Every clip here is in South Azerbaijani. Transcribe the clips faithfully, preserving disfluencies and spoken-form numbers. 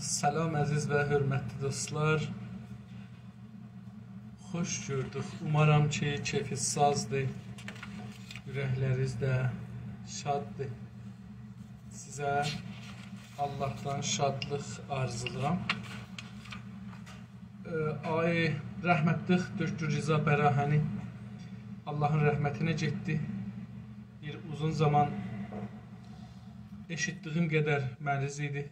سلام، عزیز و حؤرمتلی دوستلار. خوش گؤردوک. اومارام کی، کئفینیز سازدیر، اورکلرینیز ده شاددیر. سیزه آللاهدان شادلیق آرزولاییرام. ائ، آقای رحمتلیک دکتر رضا براهنی آللاهین رحمتینه گئتدی. بیر اوزون زامان ائشیتدیگیم قدر مریض ایدی.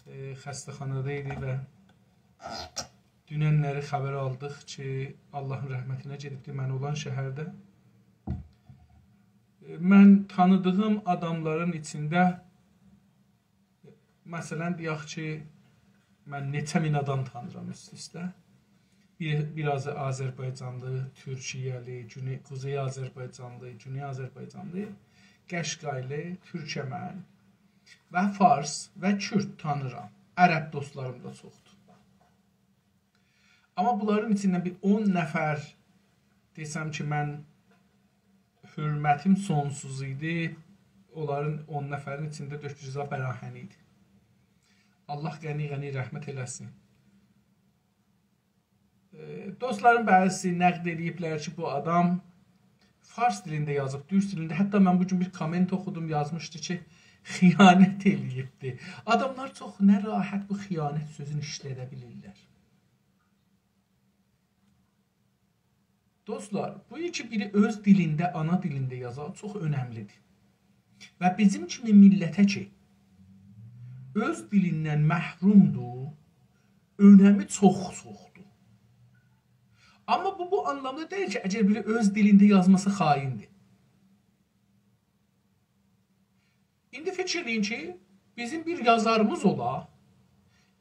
ائ، خسته‌خانادا ایدی و دوننلری خبر آلدیق کی، آللاهین رحمتینه گئدیبدی من اولان شهرده. ائ، من تانیدیغیم آداملارین ایچینده، مثلا، دئیک کی، من نئچه مین آدام تانیرام اوست-اوسته. بیر، بیر آز آذربایجانلی، تورکیه‌لی، گونئی، قوزئی آذربایجانلی، گونئی آذربایجانلی، قشقایلی، تورکمن و فارس و کورد تانیرام. عرب دوستلاریم دا چوخدور. آمما بونلارین ایچیندن بیر اون نفر دئسم کی، من حؤرمتیم سونسوز ایدی، اونلارین اون نفرین ایچینده دکتر رضا براهنی ایدی. آللاه غنی غنی رحمت ائله‌سین. ائ، دوستلارین بعضیسی نقد ائله‌ییبلر کی، بو آدام فارس دیلینده یازیب، تورک دیلینده. حتی من بو گون بیر کامنت اوخودوم، یازمیشدی کی، خیانت ائله‌ییبدی. آداملار چوخ نه راحت بو خیانت سؤزونو ایشلده بیلیرلر. دوستلار، بو کی بیری اؤز دیلینده، آنا دیلینده یازا، چوخ اؤنملیدیر. و بیزیم کیمی میللته کی، اؤز دیلیندن محرومدور، اؤنمی چوخ چوخدور. آمما بو، بو آنلامدا دئییل کی، اگر بیری اؤز دیلینده یازماسا خائندیر. ایندی فیکیر ائله‌یین کی، بیزیم بیر یازاریمیز اولا،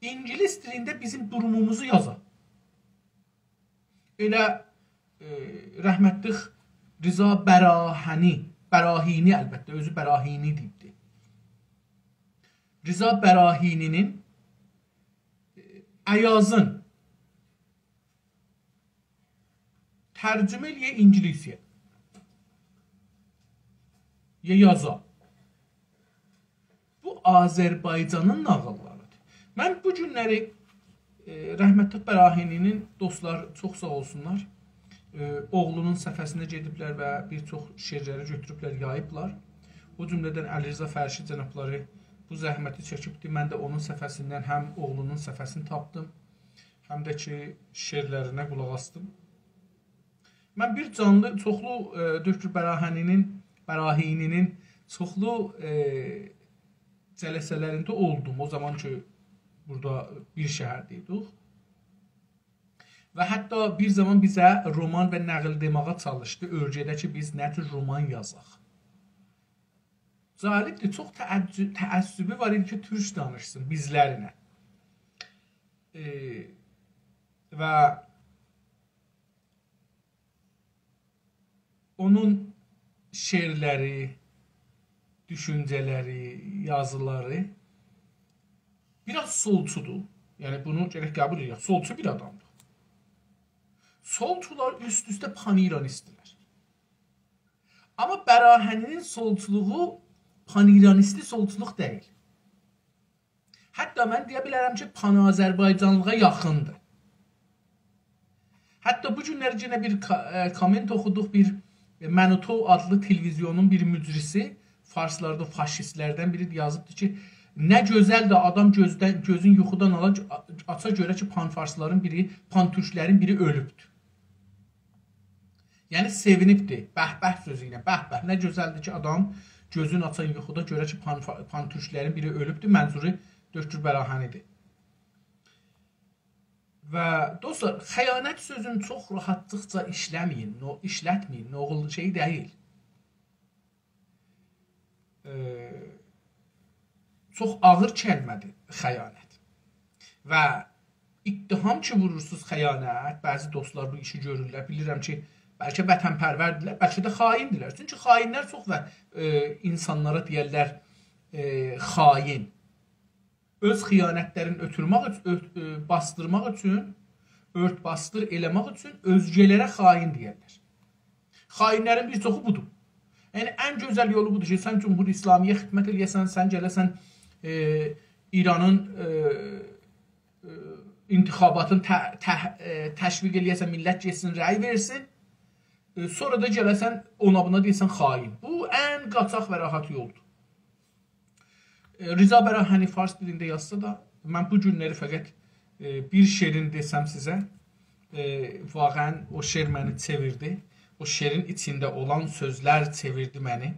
اینگیلیس دیلینده بیزیم دوروموموزو یازا. ائله، ائ، رحمتلیک رضا براهنی، براهینی، البته، اؤزو براهینی دئییبدی. رضا براهینی‌نین، ائ، ایازین ترجمه ائله‌یه اینگیلیسجه‌یه. یا یازا. بو آذربایجانین ناغیللاریدیر. من بو گونلری، ائ، رحمتلیک براهینی‌نین، دوستلار چوخ ساغ اولسونلار، ائ، اوغلونون صفحه‌سینه گئدیبلر و بیر چوخ شعرلری گؤتوروبلر، یاییبلار. او جمله‌دن علیرضا فرشی جنابلاری بو زحمتی چکیبدی. من ده اونون صفحه‌سیندن هم اوغلونون صفحه‌سینی تاپدیم، هم ده کی، شعرلرینه قولاق آسدیم. من بیر جانلی، چوخلو، ائ، دکتر براهنی‌نین، براهینی‌نین چوخلو، ائ، جلسه‌لرینده اولدوم. او زامان کی، بورادا بیر شهرده ایدیک. و حتی بیر زامان بیزه رومان و نقل دئماغا چالیشدی. اؤلکه‌ده کی، بیز نه جور رومان یازاق. جالبدیر، چوخ تعجب، تعصبو وار ایدی کی، تورک دانیشسین بیزلرله. ائ، و اونون شعرلری، دوشونجه‌لری، یازیلاری بیر آز سولچودور. یعنی، بونو گرک قبول ائدک. سولچو بیر آدامدیر. سولچولار اوست-اوسته پان‌ایرانیستدیرلر. آمما براهنی‌نین سولچولوغو پان‌ایرانیستی سولچولوق دئییل. حتی من دئیه بیلرم کی، پان‌آذربایجانلیغا یاخیندیر. حتی بو گونلری یئنه بیر کا-، ائ، کامنت اوخودوق، بیر، ائ، منوتو آدلی تلویزیونون بیر مجریسی، فارسلاردا فاشیستلردن بیری یازیبدی کی، نه گؤزلدیر آدام گؤزدن، گؤزون یوخودان آلا، آچا گؤره کی، پان‌فارسلارین بیری، پان‌تورکلرین بیری اؤلوبدور. یعنی، سئوینیبدی. به به سؤزو ایله، به به، نه گؤزلدیر کی، آدام گؤزون آچان یوخودا گؤره کی، پان-، پان‌تورکلرین بیری اؤلوبدور، منظورو دکتر براهنی‌دیر. و دوستلار، خیانت سؤزونو چوخ راحاتلیقجا ایشله‌مه‌یین، نو-، ایشلتمه‌یین، نوغول شئی دئییل. ائ، چوخ آغیر کلمه‌دیر خیانت. و اتهام کی وورورسوز خیانت، بعضی دوستلار بو ایشی گؤرورلر، بیلیرم کی، بلکه وطن‌پروردیرلر، بلکه ده خائندیرلر. چونکی خائنلر چوخ و، ائ، اینسانلارا دئیرلر، ائ، خائن. اؤز خیانتلرینی اؤتورمک اوچ-، اؤت-، ائ، باسدیرماق اوچون، اؤرت-باسدیر ائله‌مک اوچون اؤزگه‌لره خائن دئیرلر. خائنلرین بیر چوخو بودور. یعنی، ان گؤزل یولو بودور کی، سن جمهوری اسلامی‌یه خدمت ائله‌یه‌سن، سن گله‌سن، ائ، ایرانین، ائ، ائ، انتخاباتینی ته-، ته-، ائ، تشویق ائله‌یه‌سن، میللت گئتسین، رأی وئرسین. ائ، سونرا دا گله‌سن اونا بونا دئیه‌سن خائن. بو ان قاچاق و راحت یولدور. ائ، رضا براهنی فارس دیلینده یازسا دا، من بو گونلری فقط، ائ، بیر شعرین دئسم سیزه، ائ، واقعاً او شعر منی چئویردی. او شعرین ایچینده اولان سؤزلر چئویردی منی.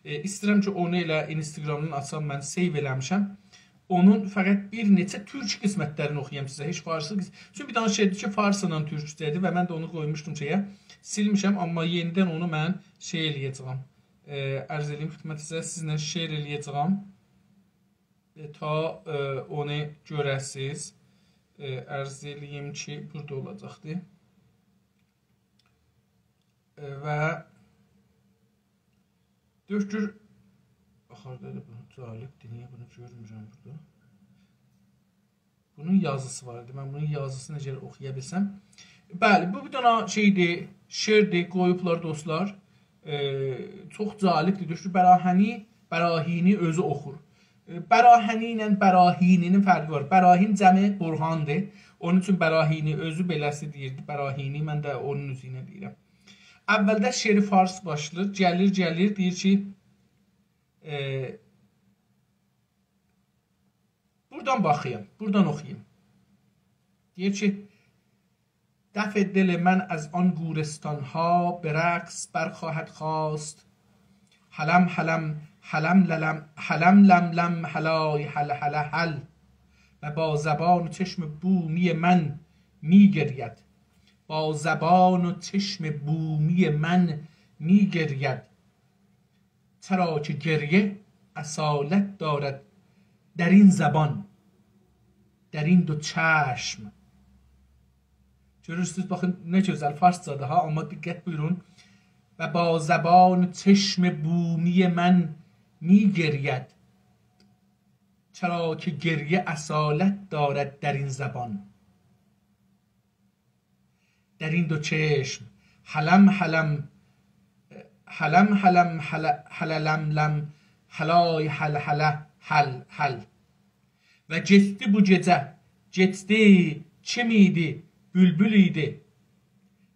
ائ، ایسته‌ییرم کی، اونو ائله اینستاگرامدان آچام، من save ائله‌میشم. اونون فقط بیر نئچه تورک قسمتلرینی اوخویام سیزه. هئچ فارسی قس-، چونکی بیر دنه شعردیر کی، فارسلا تورکجه‌دیر و من ده اونو قویموشدوم شئیه، سیلمیشم، آمما یئنیدن اونو من شئی ائله‌یه‌جه‌یم. ائ، عرض ائله‌ییم خدمتینیزه، سیزله شعر ائله‌یه‌جه‌یم. ائ، تا، ائ، اونو گؤره‌سیز. ائ، عرض ائله‌ییم کی، بورادا اولاجاقدی. ائ، و دؤکتور، هاردادیر بو؟ جالبدیر، نییه بونو گؤرمورم بورادا؟ بونون یازیسی واردی. من بونون یازیسینی نئجه اوخویا بیلسم. بلی، بو بیر دنه شئیدیر، شعردیر، قویوبلار دوستلار. ائ، چوخ جالبدیر. دؤکتور براهنی، براهینی اؤزو اوخور. ائ، براهنی ایله براهینی‌نین فرقی وار. براهین جمع برهان‌دیر. اونون اوچون براهینی اؤزو بئله‌سی دئییردی. براهینی، من ده اونون اوزو ایله دئییرم. اولده شعری فارس باشلاییر، گلیر، گلیر، دئییر کی، ائ، بورادان باخاییم، بورادان اوخویوم. دئییر کی، دفع دل من از آن گورستان‌ها به رقص برخواهد خاست. هلم هلم، هلم للم، هلم لم لم، هلای هل هل هل. و با زبان و چشم بومی من می‌گرید. با زبان و چشم بومی من می‌گرید. چرا که گریه اصالت دارد در این زبان، در این دو چشم. گؤرورسونوز، باخین، نه گؤزل، فارسجادیر ها، آمما دقت بویورون. و با زبان چشم بومی من می‌گرید. چرا که گریه اصالت دارد در این زبان. در این دو چشم. هلم هلم، هلم هلم، هل-، هللم لم، هلای هل هله، هل، هل. و گئتدی بو گئجه، گئتدی، کیم ایدی؟ بولبول ایدی.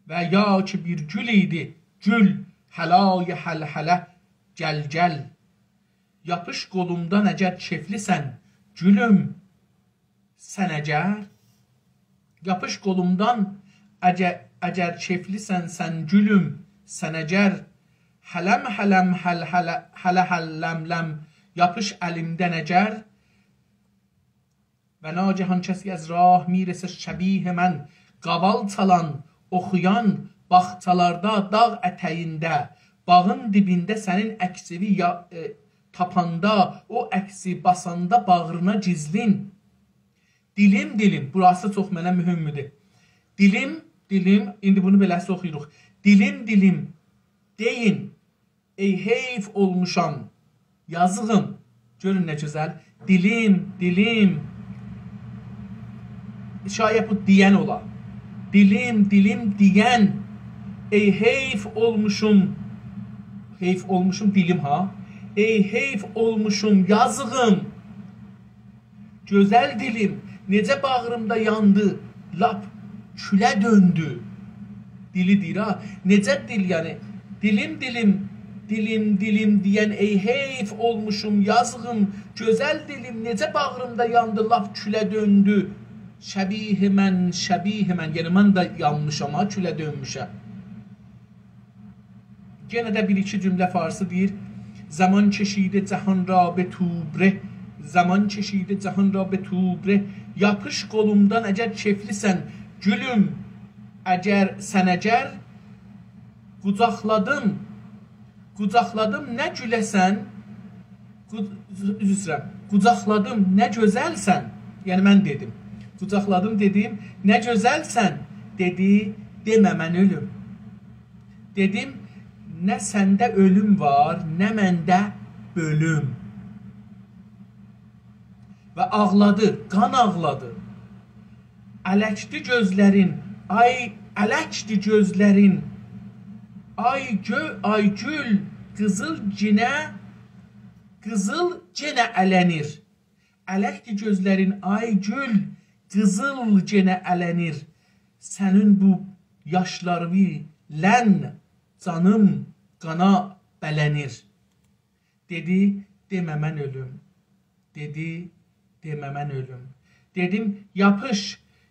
و یا کی بیر گول ایدی، گول، هلای هل هله، گل، گل. یاپیش قولومدان اگر کئفلی‌سن، گولوم، سن اگر، یاپیش قولومدان، اگر، اگر کئفلی‌سن سن گولوم، سن اگر، هلم هلم هل هله، هله هل لم لم، یاپیش الیمدن اگر، و ناگهان کسی از راه می‌رسه شبیه من، قاوال چالان، اوخویان، باغچالاردا، داغ اتگینده، باغین دیبینده سنین عکسینی یا-، ائ، تاپاندا، او عکسی باساندا باغرینا گیزلین. دیلیم، دیلیم، بوراسی چوخ منه مهمدور. دیلیم، دیلیم، ایندی بونو بئله‌سی اوخویوروق. دیلیم، دیلیم، دئیین، ای حیف اولموشام، یازیغیم. گؤرون نه گؤزل. دیلیم، دیلیم. شاید بو دئین اولا. دیلیم، دیلیم دئین. ای حیف اولموشوم. حیف اولموشوم دیلیم ها. ای حیف اولموشوم یازیغیم. گؤزل دیلیم، نئجه باغریمدا یاندی، لاپ کوله دؤندو. دیلی دئییر ها. نئجه دیل، یعنی، دیلیم، دیلیم، دیلیم، دیلیم دئین، ای حیف اولموشوم یازیغیم. گؤزل دیلیم، نئجه باغریمدا یاندی، لاپ کوله دؤندو. شبیه من، شبیه من، یعنی من ده یانمیشام ها، کوله دؤنموشم. یئنه ده بیر ایکی جمله فارسی دئییر. زمان کشیده جهان را به توبره، زمان کشیده جهان را به توبره، یاپیش قولومدان اگر کئفلی‌سن، گولوم، اگر، سن اگر، قوجاقلادیم، قوجاقلادیم، نه گوله‌سن، قو-، عذر ایسته‌ییرم، قوجاقلادیم، نه گؤزلسن، یعنی من دئدیم، قوجاقلادیم، دئدیم، نه گؤزلسن، دئدی، دئمه من اؤلوم. دئدیم، نه سنده اؤلوم وار، نه منده بؤلوم. و آغلادی، قان آغلادی. الکدی گؤزلرین، آی، الکدی گؤزلرین. آی گؤ-، آی گول، قیزیل گینه، قیزیل گئنه اله‌نیر. الکدی گؤزلرین، آی گول، قیزیل گئنه اله‌نیر. سنین بو یاشلاریویلن جانیم قانا بله‌نیر. دئدی: «دئمه من اؤلوم.» دئدی: «دئمه من اؤلوم.» دئدیم: «یاپیش،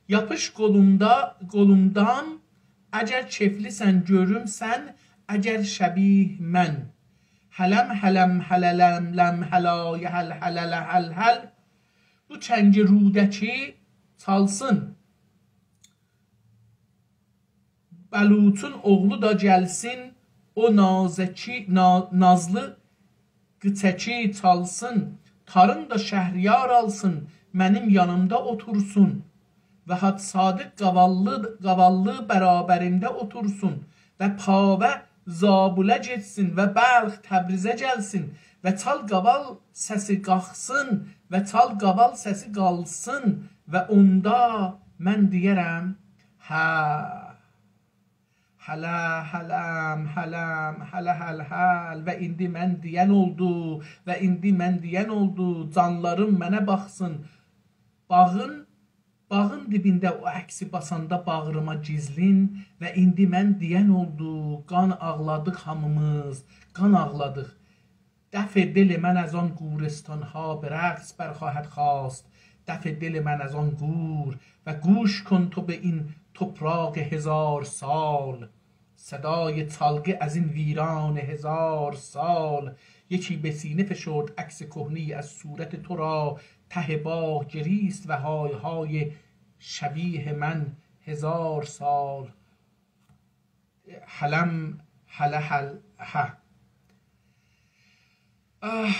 یاپیش قولومدا، قولومدان، اگر کئفلی‌سن گؤروم سن، اگر شبیه من. هلم هلم هللم لم هلای هل هلل هل هل. بو چنگی رودکی چالسین. بلوچون اوغلو دا گلسین، او نازکی، نا-، نازلی قیچکی چالسین، تارین دا شهریار آلسین، منیم یانیمدا اوتورسون. و حاج صادق قاواللی، قاواللی برابریمده اوتورسون و پاوه زابله گئتسین و بلخ تبریزه گلسین و چال قاوال سسی قالخسین و چال قاوال سسی قالسین و اوندا من دئیه‌رم: هه.» هله، هلم، هلم، هله، هل، هل. و ایندی من دئین اولدو، و ایندی من دئین اولدو، جانلاریم منه باخسین. باغین، باغین دیبینده او عکسی باساندا باغریما گیزلین. و ایندی من دئین اولدو، قان آغلادیق هامیمیز، قان آغلادیق. دفع دل من از آن گورستان‌ها به رقص برخواهد خاست، دفع دل من از آن گور، و گوش کن تو به این تپراق هزار سال، صدای چالقی از این ویران هزار سال. یکی به سینه فشرد عکس کهنه‌ای از صورت تو را، ته باغ گریست و های‌های شبیه من هزار سال. هلم، هله، هل، هه. آه،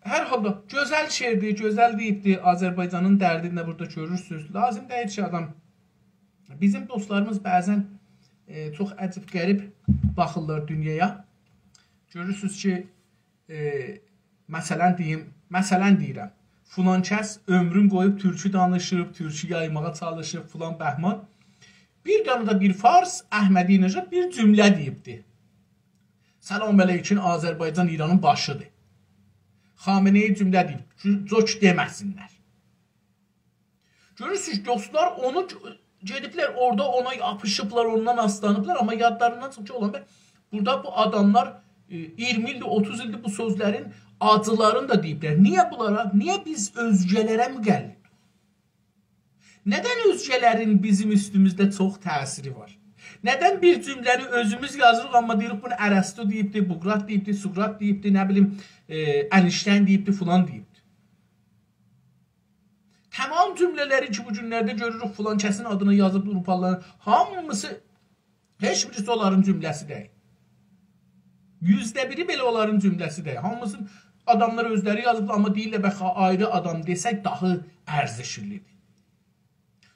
هر حالدا، گؤزل شعردیر، گؤزل دئییبدیر. آذربایجانین دردینی ده بورادا گؤرورسونوز. لازیم دئییل کی، آدام، بیزیم دوستلاریمیز بعضا، ائ، چوخ عجیب غریب باخیرلار دونیایا. گؤرورسونوز کی، ائ، مثلا دئییم، مثلا دئییرم، فلان کس عؤمرون قویوب تورکو دانیشیب، تورکو یایماغا چالیشیب، فلان بهمان. بیر دنه ده بیر فارس، احمدی‌نژاد بیر جمله دئییبدی. «سلام علیکم، آذربایجان ایرانین باشیدیر.» خامنه‌ای جمله دئییب، جو-، جوک دئمه‌سینلر. گؤرورسونوز، دوستلار اونو گ-، گئدیبلر اورادا اونا یاپیشیبلار، اوندان آسلانیبلار، آمما یادلاریندان چیخیب کی، اولان به، بورادا بو آداملار، ائ، اییرمی ایلدیر، اوتوز ایلدیر بو سؤزلرین آجیلارینی دا دئییبلر. نییه بونلارا، نییه بیز اؤزگه‌لره مقلد؟ ندن اؤزگه‌لرین بیزیم اوستوموزده چوخ تأثیری وار؟ ندن بیر جمله‌نی اؤزوموز یازیریق، آمما دئییریک، بونو ارسطو دئییبدی، بوقرات دئییبدی، سوقرات دئییبدی، نه بیلیم، ائ، انیشتین دئییبدی، فلان دئییبدی؟ تمام جمله‌لری کی، بو گونلرده گؤروروک، فلان کسین آدینا یازیب آوروپالیلارین، هامیسی، هئچ بیریسی اونلارین جمله‌سی دئییل. یوزده بیری بئله اونلارین جمله‌سی دئییل. هامیسینی آداملار اؤزلری یازیبلار، آمما دئییرلر، بخ، آیری آدام دئسک داها ارزشلی‌دیر.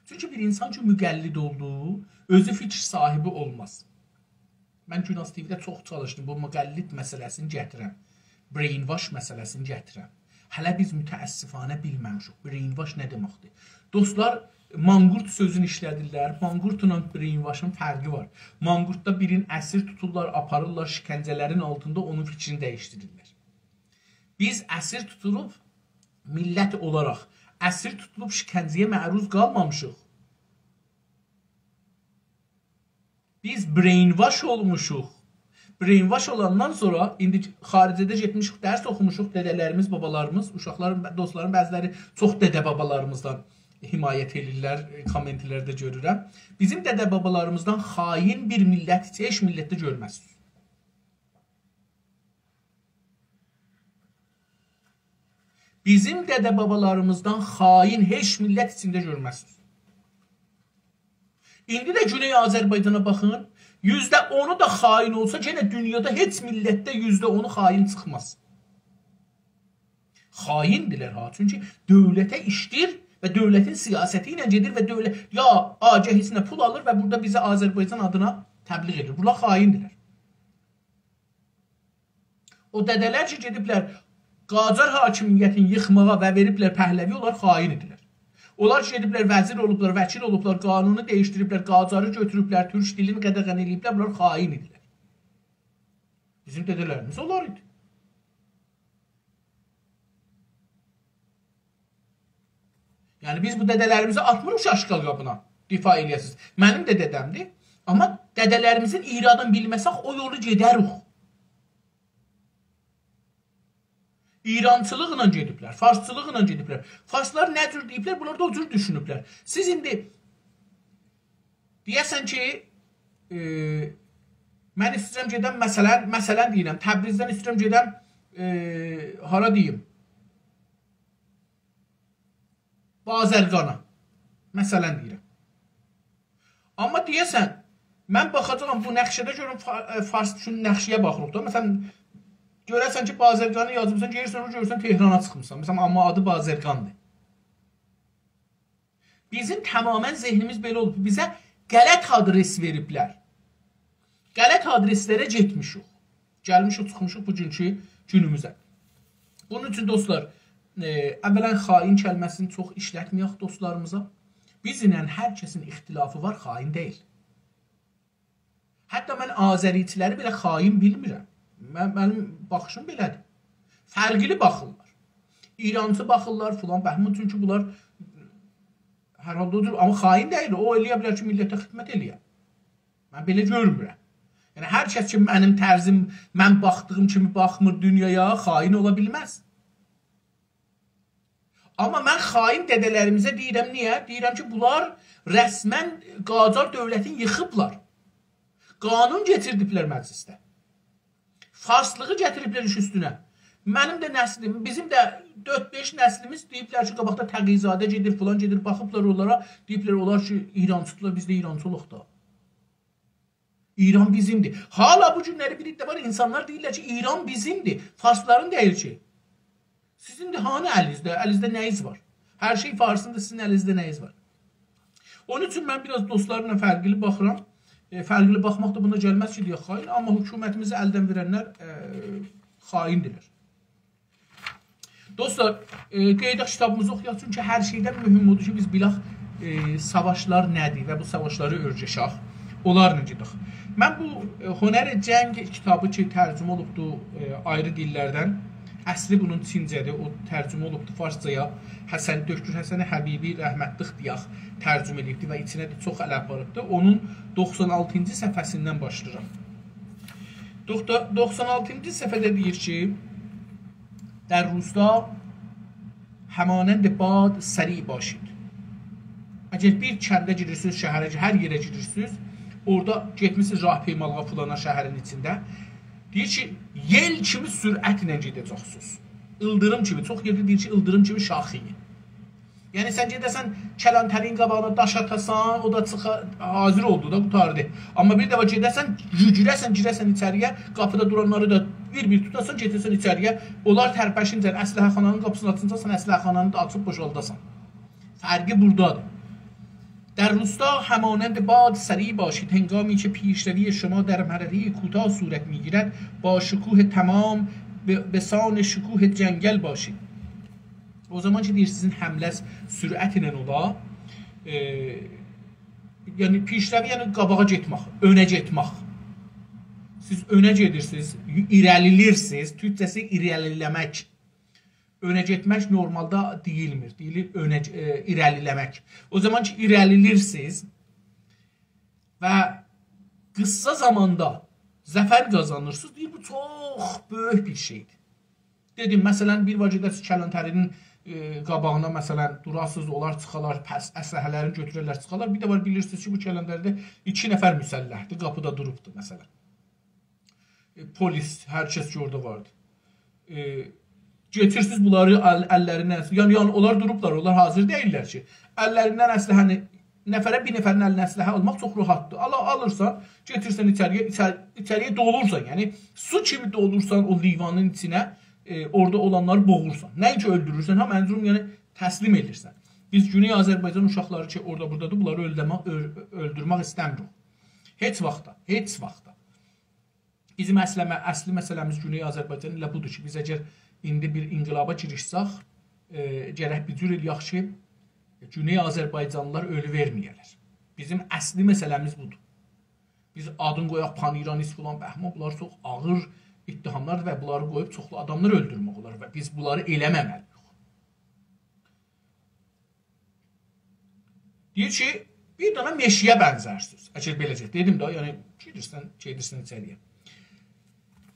چونکی بیر اینسان کی، مقلد اولدو، اؤزو فیکیر صاحیبی اولماز. من گوناز تی‌وی‌ده چوخ چالیشدیم بو مقلد مسئله‌سینی گتیرم. Brainwash مسئله‌سینی گتیرم. هله بیز متأسفانه بیلمه‌میشیک brainwash نه دئمکدیر. دوستلار، مانقورت سؤزونو ایشله‌دیرلر. مانقورتلا brainwashین فرقی وار. مانقورتدا بیرین اسیر توتورلار، آپاریرلار، شکنجه‌لرین آلتیندا اونون فیکرینی دییشدیریرلر. بیز اسیر توتولوب، میللت اولاراق اسیر توتولوب شکنجه‌یه معروض قالمامیشیق. بیز brainwash اولموشوق. Brainwash اولاندان سونرا ایندی خاریجه‌ده گئتمیشیک، درس اوخوموشوق، دده‌لریمیز، بابالاریمیز، اوشاقلارین، دوستلارین بعضی‌لری چوخ دده-بابالاریمیزدان حمایت ائله‌ییرلر، ائ، کامنت‌لرده گؤرورم. بیزیم دده-بابالاریمیزدان خائن بیر میللت هئچ میللتده گؤرمزسینیز. بیزیم دده-بابالاریمیزدان خائن هئچ میللت ایچینده گؤرمزسینیز. ایندی ده گونئی آذربایجانا باخین، یوزده اونو دا خائن اولسا، یئنه دونیادا هئچ میللتده یوزده اونو خائن چیخماز. خائندیرلر ها، چونکی دؤولته ایشله‌ییر و دؤولتین سیاستی ایله گئدیر و دؤولت یا آگهی‌سینه پول آلیر و بورادا بیزی آذربایجان آدینا تبلیغ ائدیر. بونلار خائندیرلر. او دده‌لر کی، گئدیبلر قاجار حاکمیتینی ییخماغا و وئریبلر پهلوی، اونلار خائن ایدیلر. اونلار کی، گئدیبلر وزیر اولوبلار، وکیل اولوبلار، قانونو دییشدیریبلر، قاجاری گؤتوروبلر، تورک دیلینی قدغن ائله‌ییبلر، بونلار خائن ایدیلر. بیزیم دده‌لریمیز اونلار ایدی. یعنی، بیز بو دده‌لریمیزی آتمیریق شاشقال قابینا، دفاع ائله‌یه‌سیز. منیم ده دده‌مدیر. آمما دده‌لریمیزین ایرادینی بیلمه‌سک، او یولو گئده‌ریک. ایرانچیلیقلا گئدیبلر، فارسچیلیقلا گئدیبلر. فارسلار نه جور دئییبلر، بونلار دا او جور دوشونوبلر. سیز ایندی دئیه‌سن کی، ائ، من ایسته‌ییرم گئدم، مثلا، مثلا دئییرم، تبریزدن ایسته‌ییرم گئدم، ائ، هارا دئییم، بازرگانا. مثلا دئییرم. آمما دئیه‌سن، من باخاجاغام بو نقشه‌ده گؤروم فا-، ائ، فارس، چونکی نقشه‌یه باخیریق دا. مثلا، گؤره‌سن کی، بازرگانی یازمیسان، گلیرسن، اونو گؤرورسن، تهرانا چیخمیسان. مثلا، آمما آدی بازرگاندیر. بیزیم تماما ذهنیمیز بئله اولوب. بیزه غلط آدرس وئریبلر. غلط آدرسلره گئتمیشیک. گلمیشیک، چیخمیشیق بوگونکو گونوموزه. بونون اوچون، دوستلار، ائ، اولا خائن کلمه‌سینی چوخ ایشلتمه‌یک دوستلاریمیزا. بیزله هر کسین اختلافی وار، خائن دئییل. حتی من آذری‌چیلری بئله خائن بیلمیرم. من، منیم باخیشیم بئله‌دیر. فرقلی باخیرلار. ایرانچی باخیرلار، فلان بهمان، چونکی بونلار هر حالدا اودور. آمما خائن دئییل، او ائله‌یه بیلر کی، میللته خدمت ائله‌یه. من بئله گؤرمورم. یعنی، هر کس کی، منیم طرزیم، من باخدیغیم کیمی باخمیر دونیایا، خائن اولا بیلمز. آمما من خائن دده‌لریمیزه دئییرم، نییه؟ دئییرم کی، بونلار رسما قاجار دؤولتینی ییخیبلار. قانون کئچیردیبلر مجلسده. فارسلیغی گتیریبلر ایش اوستونه. منیم ده نسلیم، بیزیم ده دؤرد-بئش نسلیمیز دئییبلر کی، قاباقدا تقی‌زاده گئدیر، فلان گئدیر، باخیبلار اونلارا، دئییبلر، اونلار کی، ایرانچیدیرلار، بیز ده ایرانچی اولوق دا. ایران بیزیمدیر. حالا بو گونلری بیر عده وار، اینسانلار دئییرلر کی، ایران بیزیمدیر، فارسلارین دئییل کی. سیزین ده هانی الینیزده؟ الینیزده نه‌ییز وار؟ هر شئی فارسیندیر، سیزین الینیزده نه‌ییز وار؟ اونون اوچون من بیر آز دوستلارلا فرقلی باخیرام. ائ، فرقلی باخماق دا بونا گلمز کی، دئیک خائن، آمما حکومتیمیزی الدن وئرنلر، ائ، خائندیرلر. دوستلار، ائ، قئییداق کیتابیمیزی اوخویاق، چونکی هر شئیدن مهم اودور کی، بیز بیلک، ائ، ساواشلار نه‌دیر و بو ساواشلاری اؤرگشک. اونلارلا گئدک. من بو، ائ، هنر جنگ کیتابی کی، ترجمه اولوبدو، ائ، آیری دیللردن، اصلی بونون چینجه‌دیر، او ترجمه اولوبدو فارسجایا. حسن، دکتر حسن حبیبی رحمتلیک دئیک ترجمه ائدیبدی و ایچینه ده چوخ ال آپاریبدی. اونون دوخسان آلتینجی صفحه‌سیندن باشلاییرام. دوخ-، دوخسان آلتینجی صفحه‌ده دئییر کی، «در روستا همانند باد سریع باشید.» اگر بیر کنده گیریرسینیز، شهره، هر یئره گیریرسینیز، اورادا گئتمیسینیز راهپیمالیغا فلانا شهرین ایچینده. دئییر کی، یئل کیمی سرعتله گئده‌جکسینیز. ایلدیریم کیمی، چوخ یئرده دئییر کی، ایلدیریم کیمی شاخه‌یین. یعنی سن گئده‌سن کلانتری‌نین قاباغینا داش آتاسان، او دا چیخا، حاضر اولدو دا، قوتاردی. آمما بیر دفعه گئده‌سن، گوجوره‌سن، گیره‌سن ایچری‌یه، قاپیدا دورانلاری دا بیر-بیر توتاسان، گئده‌سن ایچری‌یه، اونلار ترپشینجن اسلحه‌خانانین قاپیسینی آچینجا سن اسلحه‌خانانی دا آچیب بوشالداسان. فرقی بورادادیر. «در روستا همانند باد سریع باشید، هنگامی که پیشروی شما در معرکهٔ کوتاه صورت می‌گیرد، با شکوه تمام به، به سان شکوه جنگل باشید.» او زامان کی، دئییر، سیزین حمله‌ز سرعتله اولا، ائ، یعنی پیشروی، یعنی قاباغا گئتمک، اؤنه گئتمک. سیز اؤنه گئدیرسینیز، ایره‌لیلیرسینیز، تورکجه‌سی ایره‌لیله‌مک. اؤنه گئتمک نورمالدا دئییلمیر، دئییلیر اؤنه، ائ، ایره‌لیله‌مک. او زامان کی، ایره‌لیلیرسینیز و قیسا زاماندا ظفر قازانیرسینیز، دئییر، بو چوخ بؤیوک بیر شئیدیر. دئدیم، مثلا، بیر وار گئده‌سیز کلانتری‌نین، ائ، قاباغینا، مثلا، دوراسینیز، اونلار چیخالار، پس اسلحه‌لرینی گؤتوررلر، چیخالار. بیر ده وار، بیلیرسینیز کی، بو کلانتری‌ده ایکی نفر مسلحدیر، قاپیدا دوروبدور، مثلا. ائ، پلیس، هر کس کی، اورادا واردی. ائ، گئتیرسینیز بونلاری ال-، اللریندن، یعنی، یعنی، اونلار دوروبلار، اونلار حاضر دئییللر کی. اللریندن اسلحه‌نی، نفره، بیر نفرین الینه اسلحه آلماق چوخ راحتدیر. آلا-، آلیرسان، گئتیرسن ایچری‌یه، ایچر-، ایچری‌یه دولورسان، یعنی سو کیمی دولورسان او لیوانین ایچینه، ائ، اورادا اولانلاری بوغورسان. نه کی اؤلدورورسن، ها، منظوروم، یعنی تسلیم ائدیرسن. بیز گونئی آذربایجان اوشاقلاری کی، اورادا بورادادیر، بونلاری اؤلدورمه-، اؤل-، اؤلدورمک ایسته‌میریک. هئچ واختدا، هئچ واختدا. بیزیم اصلی، اصلی مسئله‌میز گونئی آذربایجان ائله بودور کی، بیز اگر ایندی بیر انقلابا گیریشسک، ائ، گرک بیر جور ائله‌یک کی، گونئی آذربایجانلیلار اؤلو وئرمه‌یه‌لر. بیزیم اصلی مسئله‌میز بودور. بیز آدین قویاق پان‌ایرانیست فلان، بهمان، بونلار چوخ آغیر اتهاملاردیر و بونلاری قویوب چوخلو آداملار اؤلدورمک اولار و بیز بونلاری ائله‌مه‌مه‌لی‌ییک. دئییر کی، بیر دنه مئشی‌یه بنزرسینیز. اگر بئله‌جه دئدیم ده، یعنی گیریرسن، گئدیرسن ایچری‌یه.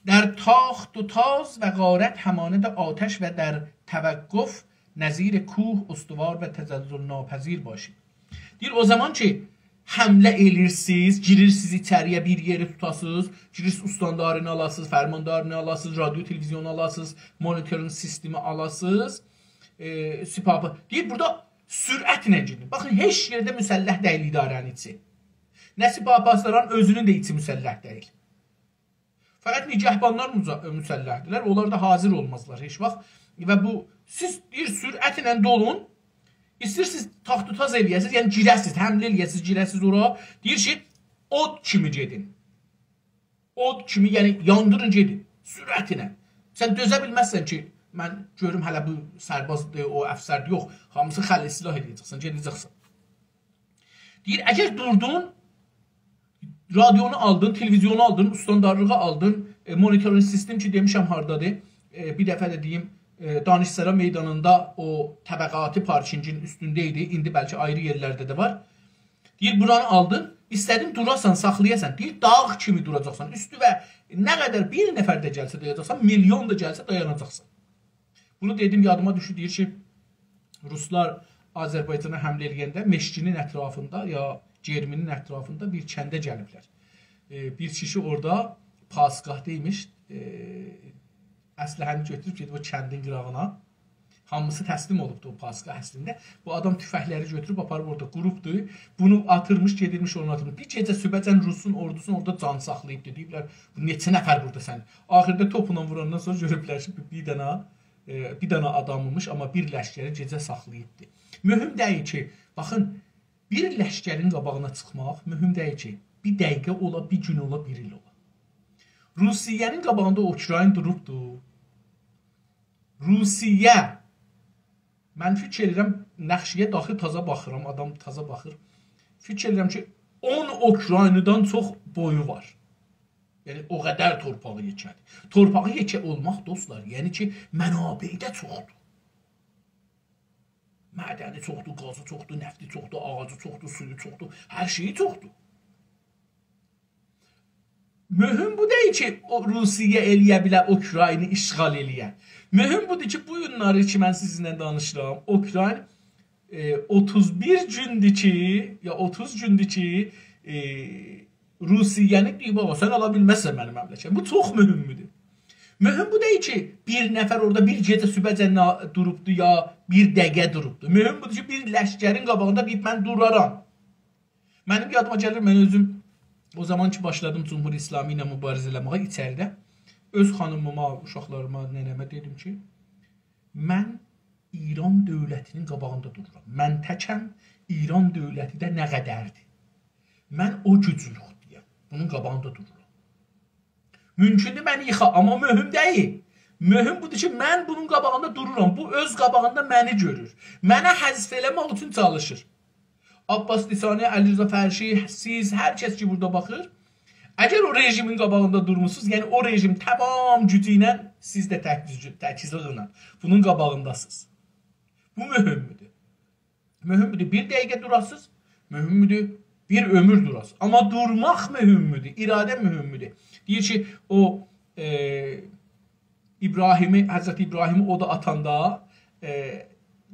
در تاخت و تاز و غارت همانند آتش و در توقف نظیر کوه استوار و تزلزل‌ناپذیر باشید. دئییر، او زامان کی، حمله ائلیرسینیز، گیریرسینیز ایچری‌یه، بیر یئری توتاسینیز، گیریرسینیز استاندارینی آلاسینیز، فرماندارینی آلاسینیز، رادیو تلویزیونو آلاسینیز، مونیتورینگ سیستمی آلاسینیز، ائ، سپاه. دئییر، بورادا سرعتله گئدین. باخین، هئچ یئرده مسلح دئییل اداره‌نین ایچی. نه سپاه پاسداران اؤزونون ده ایچی مسلح دئییل. فقط نگهبانلار مزا-، مسلح‌دیرلر. اونلار دا حاضر اولمازلار هئچ واخت. و بو، سیز بیر سرعتله دولون، ایسته‌ییرسینیز تاخت و تاز ائلیه‌سینیز، یعنی گیره‌سینیز، حمله ائلیه‌سینیز، گیره‌سینیز اورا. دئییر کی، اود کیمی گئدین. اود کیمی، یعنی یاندیرین گئدین، سرعتله. سن دؤزه بیلمزسن کی، من گؤروم هله بو سربازدیر، او افسردیر، یوخ. هامیسی خلع سلاح ائلیه‌جکسن، گئده‌جکسن. دئییر، اگر دوردون، رادیونو آلدین، تلویزیونو آلدین، استاندارلیغی آلدین، ائ، مونیتورینگ سیستم کی، دئمیشم هاردادیر. ائ، بیر دفعه ده دئییم، ائ، دانشسرا میدانیندا او طبقاتی پارکینگین اوستونده ایدی. ایندی بلکه آیری یئرلرده ده وار. دئییر، بورانی آلدین، ایسته‌دین دوراسان، ساخلایاسان. دئییر، داغ کیمی دوراجاقسان. اوستو و نه قدر بیر نفر ده گلسه دایاناجاقسان، میلیون دا گلسه دایاناجاقسان. بونو دئدیم، یادیما دوشدو. دئییر کی، روسلار آذربایجانا حمله ائله‌ینده مشکی‌نین اطرافیندا یا گئرمینین اطرافیندا بیر کنده گلیبلر. ائ، بیر کیشی اورادا پاسگاهدا ایمیش، ائ، اسلحه‌نی گؤتوروب گئدیب او کندین قیراغینا. هامیسی تسلیم اولوبدو او پاسگاه اصلینده. بو آدام توفنگلری گؤتوروب آپاریب اورادا قوروبدو. بونو آتیرمیش، گئدیرمیش، اونو آتیرمیش. بیر گئجه صبحه‌جن روسون اوردوسونو اورادا جان ساخلاییبدی. دئییبلر، «بو نئچه نفر بورادا سن؟» آخیردا توپلا ووراندان سونرا گؤروبلر کی، بیر دنه، ائ، بیر دنه آدامیمیش، آمما بیر لشکری گئجه ساخلاییبدی. مهم دئییل کی، باخین، بیر لشکرین قاباغینا چیخماق مهم دئییل کی، بیر دقیقه اولا، بیر گون اولا، بیر ایل اولا. روسیه‌نین قاباغیندا اوکراین دوروبدو. روسیه، من فیکیر ائدیرم، نقشه‌یه داخی تازا باخیرام، آدام تازا باخیر. فیکیر ائدیرم کی، اون اوکراینیدان چوخ بویو وار. یعنی، او قدر تورپاغی یئکه‌دیر. تورپاغی یئکه اولماق، دوستلار، یعنی کی، منابعی ده چوخدور. معدنی چوخدور، گازی چوخدور، نفتی چوخدور، آغاجی چوخدور، سویو چوخدور، هر شئیی چوخدور. مهم بو دئییل کی، او روسیه ائلیه بیله اوکراینی اشغال ائلیه. مهم بودور کی، بو گونلری کی، من سیزینله دانیشیرام، اوکراین، ائ، اوتوز بیر گوندور کی، یا اوتوز گوندور کی، ائ، روسیه‌نی دئییب، «آغا، سن آلا بیلمزسن منیم مملکتیمی.» بو چوخ مهمدور. مهم بو دئییل کی، بیر نفر اورادا بیر گئجه صبحه‌جن نا-، دوروبدو یا بیر دقیقه دوروبدو. مهم بودور کی، بیر لشکرین قاباغیندا دئییب، «من دورارام.» منیم یادیما گلیر، من اؤزوم او زامان کی، باشلادیم جمهوری اسلامی ایله مبارزه ائله‌مه‌یه ایچریده، اؤز خانیمیما، اوشاقلاریما، ننه‌مه دئدیم کی، «من ایران دؤولتی‌نین قاباغیندا دورورام. من تکم، ایران دؤولتی ده نه قدردیر. من او گوجلوکده‌یم. بونون قاباغیندا دورورام.» مومکوندور منی ییخا، آمما مهم دئییل. مهم بودور کی، من بونون قاباغیندا دورورام. بو اؤز قاباغیندا منی گؤرور. منه حذف ائله‌مک اوچون چالیشیر. عباس لسانی، علیرضا فرشی، سیز، هر کس کی، بورادا باخیر، اگر او رژیمین قاباغیندا دورموسونوز، یعنی او رژیم تمام گوجو ایله، سیز ده تک-، تکیزلیغینان بونون قاباغینداسینیز. بو مهمدور. مهمدور بیر دقیقه دوراسینیز، مهمدور بیر عؤمور دوراسینیز. آمما دورماق مهمدور، اراده مهمدور. دئییر کی، او، ائ، ابراهیمی، حضرت ابراهیمی اودا آتاندا، ائ،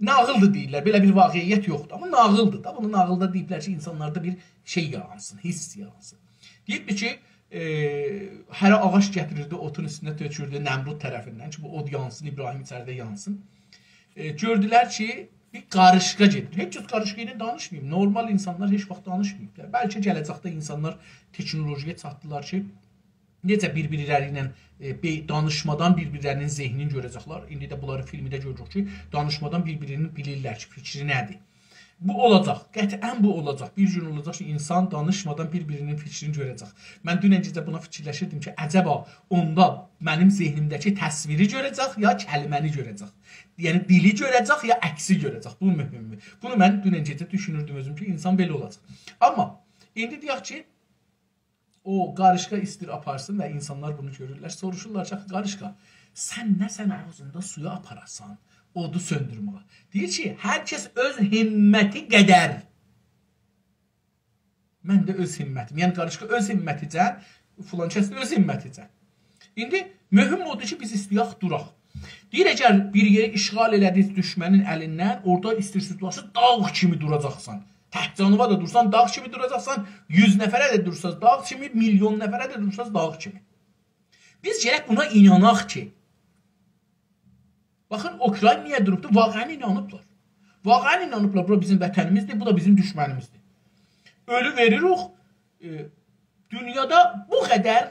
ناغیلدیر دئییرلر، بئله بیر واقعیت یوخدور. آمما ناغیلدیر دا، بونو ناغیلدا دئییبلر کی، اینسانلاردا بیر شئی یارانسین، حس یارانسین. دئییبدیر کی، ائ، هره آغاج گتیریردی، اودون اوستونه تؤکوردو نمرود طرفیندن کی، بو اود یانسین، ابراهیم ایچریده یانسین. ائ، گؤردولر کی، بیر قاریشقا گئدیر. هئچ کس قاریشقا ایله دانیشماییب. نورمال اینسانلار هئچ واخت دانیشماییبلار. بلکه گله‌جکده اینسانلار تکنولوژی‌یه چاتدیلار کی، نئجه بیر-بیرلری ایله، ائ، بئ-، دانیشمادان بیر-بیرلرینین ذهنینی گؤره‌جکلر. ایندی ده بونلاری فیلمده گؤروروک کی، دانیشمادان بیر-بیرینی بیلیرلر کی، فیکری نه‌دیر. بو اولاجاق. قطعاً بو اولاجاق. بیر گون اولاجاق کی، اینسان دانیشمادان بیر-بیرینین فیکرینی گؤره‌جک. من دونن گئجه بونا فیکیرلشیردیم کی، عجبا اوندا منیم ذهنیمده‌کی تصویری گؤره‌جک، یا کلمه‌نی گؤره‌جک؟ یعنی، دیلی گؤره‌جک، یا عکسی گؤره‌جک؟ بو مهمدور. بونو من دونن گئجه دوشونوردوم اؤزوم کی، اینسان بئله اولاجاق. آمما ایندی دئیک کی، او قاریشقا ایستیر آپارسین و اینسانلار بونو گؤرورلر. سوروشورلار کی، «قاریشقا، سن نه سن آغزیندا سویو آپاراسان، اودو سؤندورمه‌یه؟» دئییر کی، «هر کس اؤز همتی قدر من ده اؤز همتیم. یعنی، قاریشقی اؤز همتیجن، فلان کس ده اؤز همتیجن. ایندی مهم اودور کی، بیز ایسته‌یک دوراق. دئییر، اگر بیر یئری اشغال ائله‌دینیز دوشمنین الیندن، اورادا ایسته‌ییرسینیز دوراسینیز، داغ کیمی دوراجاقسان. تک جانیوا دا دورسان، داغ کیمی دوراجاقسان. یوز نفره ده دورسانیز، داغ کیمی، میلیون نفره ده دورسانیز، داغ کیمی. بیز گرک بونا ایناناق کی، باخین، اوکراین نییه دوروبدور؟ واقعاً اینانیبلار. واقعاً اینانیبلار، بورا بیزیم وطنیمیزدیر، بو دا بیزیم دوشمنیمیزدیر. اؤلو وئریریک. ائ، دونیادا بو قدر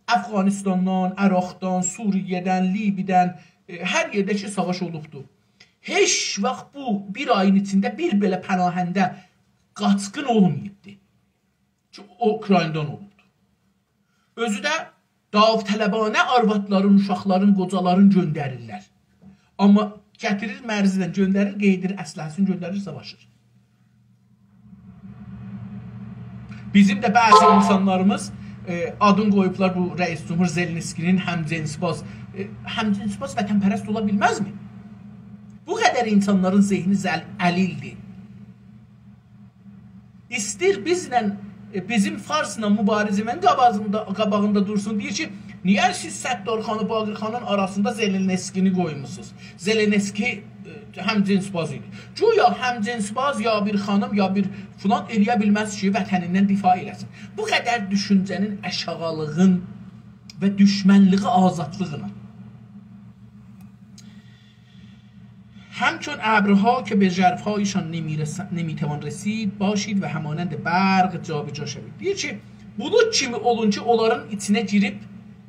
افغانستاندان، عراقدان، سوریه‌دن، لیبی‌دن، ائ، هر یئرده کی ساواش اولوبدور. هئچ واخت بو بیر آیین ایچینده بیر بئله پناهنده قاچقین اولماییبدی کی، اوکرایندان اولوبدور. اؤزو ده داوطلبانه آروادلارین، اوشاقلارین، قوجالارین گؤندریرلر. آمما گتیریر مرزدن، گؤندریر، قئییدیر اسلحه‌سینی، گؤندریر، ساواشیر. بیزیم ده بعضی اینسانلاریمیز، ائ، آدین قویوبلار بو رئیس جمهور زلنسکی‌نین همجنس‌باز. ائ، همجنس‌باز وطن‌پرست اولا بیلمزمی؟ بو قدر اینسانلارین ذهنی زل-، علیلدیر. ایستیر بیزله، ائ، بیزیم فارسلا مبارزه‌نین قاباغیندا، قاباغیندا دورسون. دئییر کی، نییه سیز ستارخان و باقرخانین آراسیندا زلنسکی‌نی قویموسونوز؟ زلنسکی، ائ، همجنس‌باز ایدی. گویا همجنس‌باز یا بیر خانیم، یا بیر فلان ائلیه بیلمز کی، وطنیندن دفاع ائله‌سین. بو قدر دوشونجه‌نین آشاغیلیغین و دوشمنلیگی آزادلیقلا. همچون ابرها که به ژرفهایشان نمی‌رس-، نمی‌توان رسید، باشید و همانند برق جابجا شوید. دئییر کی، بولود کیمی اولون کی، اونلارین ایچینه گیریب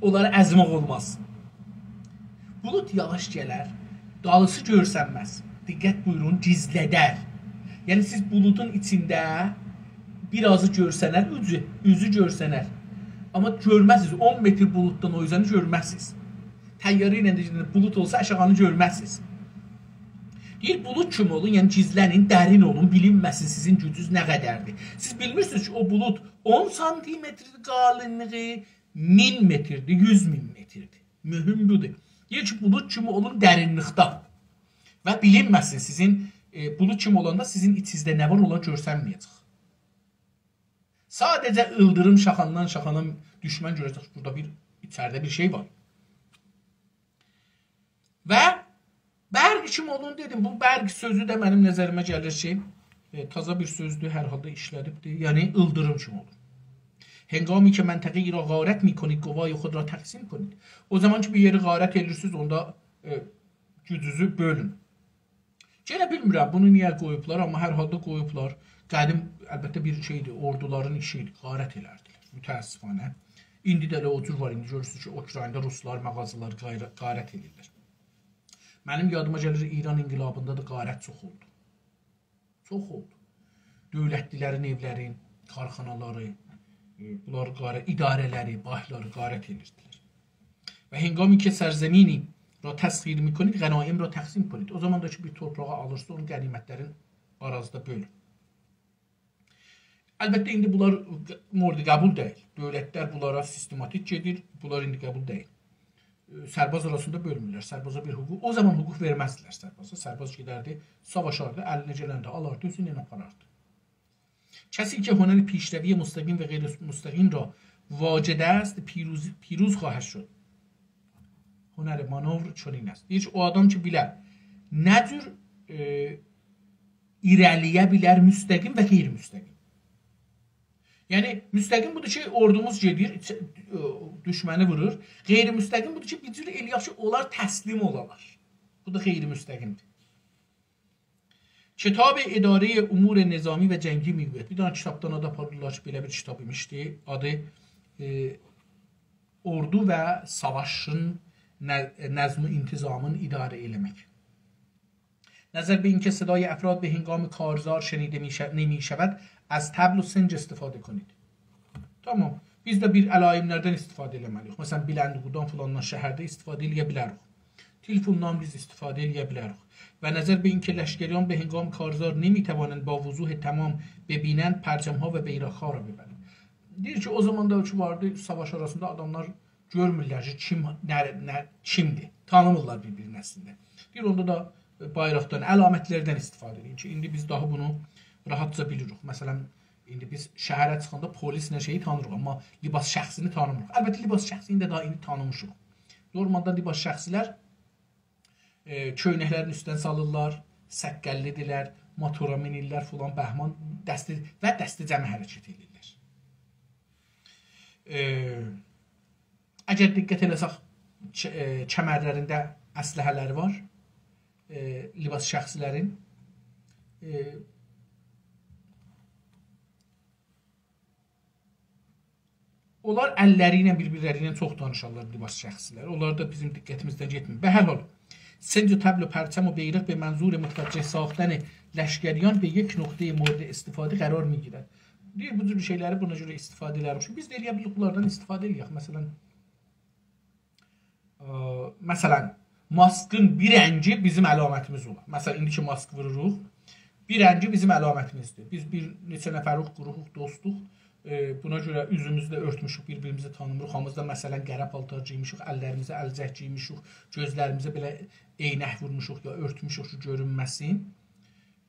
اونلاری ازمک اولماز. بولود یاواش گلر، دالیسی گؤرسنمز. دقت بویورون، گیزله‌در. یعنی سیز بولودون ایچینده بیر آزی گؤرسنر، اوزو، اوزو گؤرسنر. آمما گؤرمزسینیز، اون متر بولوددان او اوزنی گؤرمزسینیز. طیاره ایله ده گئدنده بولود اولسا، آشاغینی گؤرمزسینیز. دئییر، بولود کیمی اولون، یعنی گیزلنین، درین اولون، بیلینمه‌سین سیزین گوجونوز نه قدردیر. سیز بیلمیرسینیز کی، او بولود اون سانتیمتردیر قالینلیغی، مین متردیر، یوز مین متردیر. مهم بودور. دئییر کی، بولود کیمی اولون درینلیکده. و بیلینمه‌سین سیزین، ائ، بولود کیمی اولاندا سیزین ایچینیزده نه وار، اونلار گؤرسنمه‌یه‌جک. ساده‌جه ایلدیریم شاخاندان شاخانا دوشمن گؤره‌جک کی، بورادا بیر، ایچریده بیر شئی وار. و برق کیمی اولون دئدیم، بو برق سؤزو ده منیم نظریمه گلیر کی، ائ، تازا بیر سؤزدور، هر حالدا ایشله‌دیبدیر. یعنی ایلدیریم کیمی اولون. هنگامی که منطقه‌ای را غارت می‌کنید، قوای خود را تقسیم کنید. او زامان کی، بیر یئری غارت ائدیرسینیز، اوندا، ائ، گوجونوزو بؤلون. یئنه بیلمیرم بونو نییه قویوبلار، آمما هر حالدا قویوبلار. قدیم، البته، بیر شئیدیر، اوردولارین ایشی ایدی، غارت ائلردیلر. متأسفانه. ایندی ده ائله او جور وار، ایندی گؤرورسونوز کی، اوکرایندا روسلار مغازالاری غارت، غارت ائله‌ییرلر. منیم یادیما گلیر، ایران انقلابیندا دا غارت چوخ اولدو. چوخ اولدو. دؤولتلی‌لرین ائولرین، کارخانالاری، ائ، بونلاری غارت، اداره‌لری، بانکلاری غارت ائدیردیلر. و هنگامی که سرزمینی را تسخیر می‌کنید، غنایم را تقسیم کنید. او زامان دا کی، بیر تورپاغی آلیرسینیز، اونون غنیمتلرین آرانیزدا بؤلون. البته، ایندی بونلار مورد قبول دئییل. دؤولتلر بونلارا سیستماتیک گئدیر، بونلار ایندی قبول دئییل. ائ، سرباز آراسیندا بؤلمورلر، سربازا بیر حقوق. او زامان حقوق وئرمزدیلر سربازا. سرباز گئدردی، ساواشاردی، الینه گلنده آلاردی، اؤزو ایله آپاراردی. کسی که هنر پیشروی مستقیم و غیر مستقیم را واجد است، پیروز، پیروز خواهد شد. هنر مانور چنین است. دئییر کی، او آدام کی، بیلر نه جور، ائ، ایره‌لییه بیلر مستقیم و غیر مستقیم. یعنی، مستقیم بودور کی، اوردوموز گئدیر، ایچ-، ائ، دوشمنی وورور. غیر مستقیم بودور کی، بیر جور ائلیک کی، اونلار تسلیم اولالار. بو دا غیر مستقیمدیر. کتاب ادارهٔ امور نظامی و جنگی می‌گوید. بیر دنه کیتابدان آد آپاریرلار کی، بئله بیر کیتاب ایمیشدی. آدی، ائ، اوردو و ساواشین ن-، نظم و انتظامین اداره ائله‌مک. نظر به اینکه صدای افراد به هنگام کارزار شنیده می‌شه-، نمی‌شود، از طبل و سنج استفاده کنید. تامام. بیز ده بیر علائملردن استفاده ائله‌مه‌لی‌ییک. مثلا، بیلندوغودان فلاندان شهرده استفاده ائلیه بیلریک. تلفوندان بیز استفاده ائلیه بیلریک. و نظر به اینکه لشکریان به هنگام کارزار نمی‌توانند با وضوح تمام ببینند، پرچم‌ها و بیرق‌ها را ببرید. دئییر کی، او زامان دا کی واردی، ساواش آراسیندا آداملار گؤرمورلر کی، کیم، نه، نه، کیمدیر. تانیمیرلار بیر-بیرینی اصلینده. دئییر، اوندا دا بایراقدان، علامتلردن استفاده ائدین کی، ایندی بیز داها بونو راحتجا بیلیریک. مثلا، ایندی بیز شهره چیخاندا پلیسله شئیی تانیریق، آمما لباس شخصینی تانیمیریق. البته، لباس شخصینی ده داها ایندی تانیمیشیق. نورمالدا لباس شخصی‌لر، ائ، کؤینکلرین اوستدن سالیرلار، سققللی‌دیرلر، موتورا مینیرلر فلان، بهمان، دسته و دسته‌جمعی حرکت ائدیرلر. ائ، اگر دقت ائله‌سک، چ-، ائ، کمرلرینده اسلحه‌لری وار، ائ، لباس شخصی‌لرین. ائ، اونلار اللری ایله، بیر-بیرلری ایله چوخ دانیشارلار، لباس شخصی‌لر. اونلار دا بیزیم دقتیمیزدن گئتمیر. به هر حال، سنج و طبل و پرچم و بیرق به منظور متوجه ساختن لشکریان به یک نقطهٔ مورد استفاده قرار می‌گیرد. دئییر، بو جور شئی‌لری بونا گؤره استفاده ائله‌میشیک. بیز ده ائلیه بیلیریک بونلاردان استفاده ائلیه‌ک. مثلا، ائ، مثلا، ماسکین بیر رنگی بیزیم علامتیمیز اولار. مثلا، ایندی کی ماسک ووروروق، بیر رنگی بیزیم علامتیمیزدیر. بیز بیر نئچه نفروق، گروهوق، دوستوق. ائ، بونا گؤره اوزوموزو ده اؤرتموشوک، بیر-بیریمیزی تانیمیریق. هامیمیز دا، مثلا، قره پالتار گئیمیشیک، اللریمیزه الجک گئیمیشیک، گؤزلریمیزه بئله عینک وورموشوق یا اؤرتموشوک کی، گؤرونمه‌سین.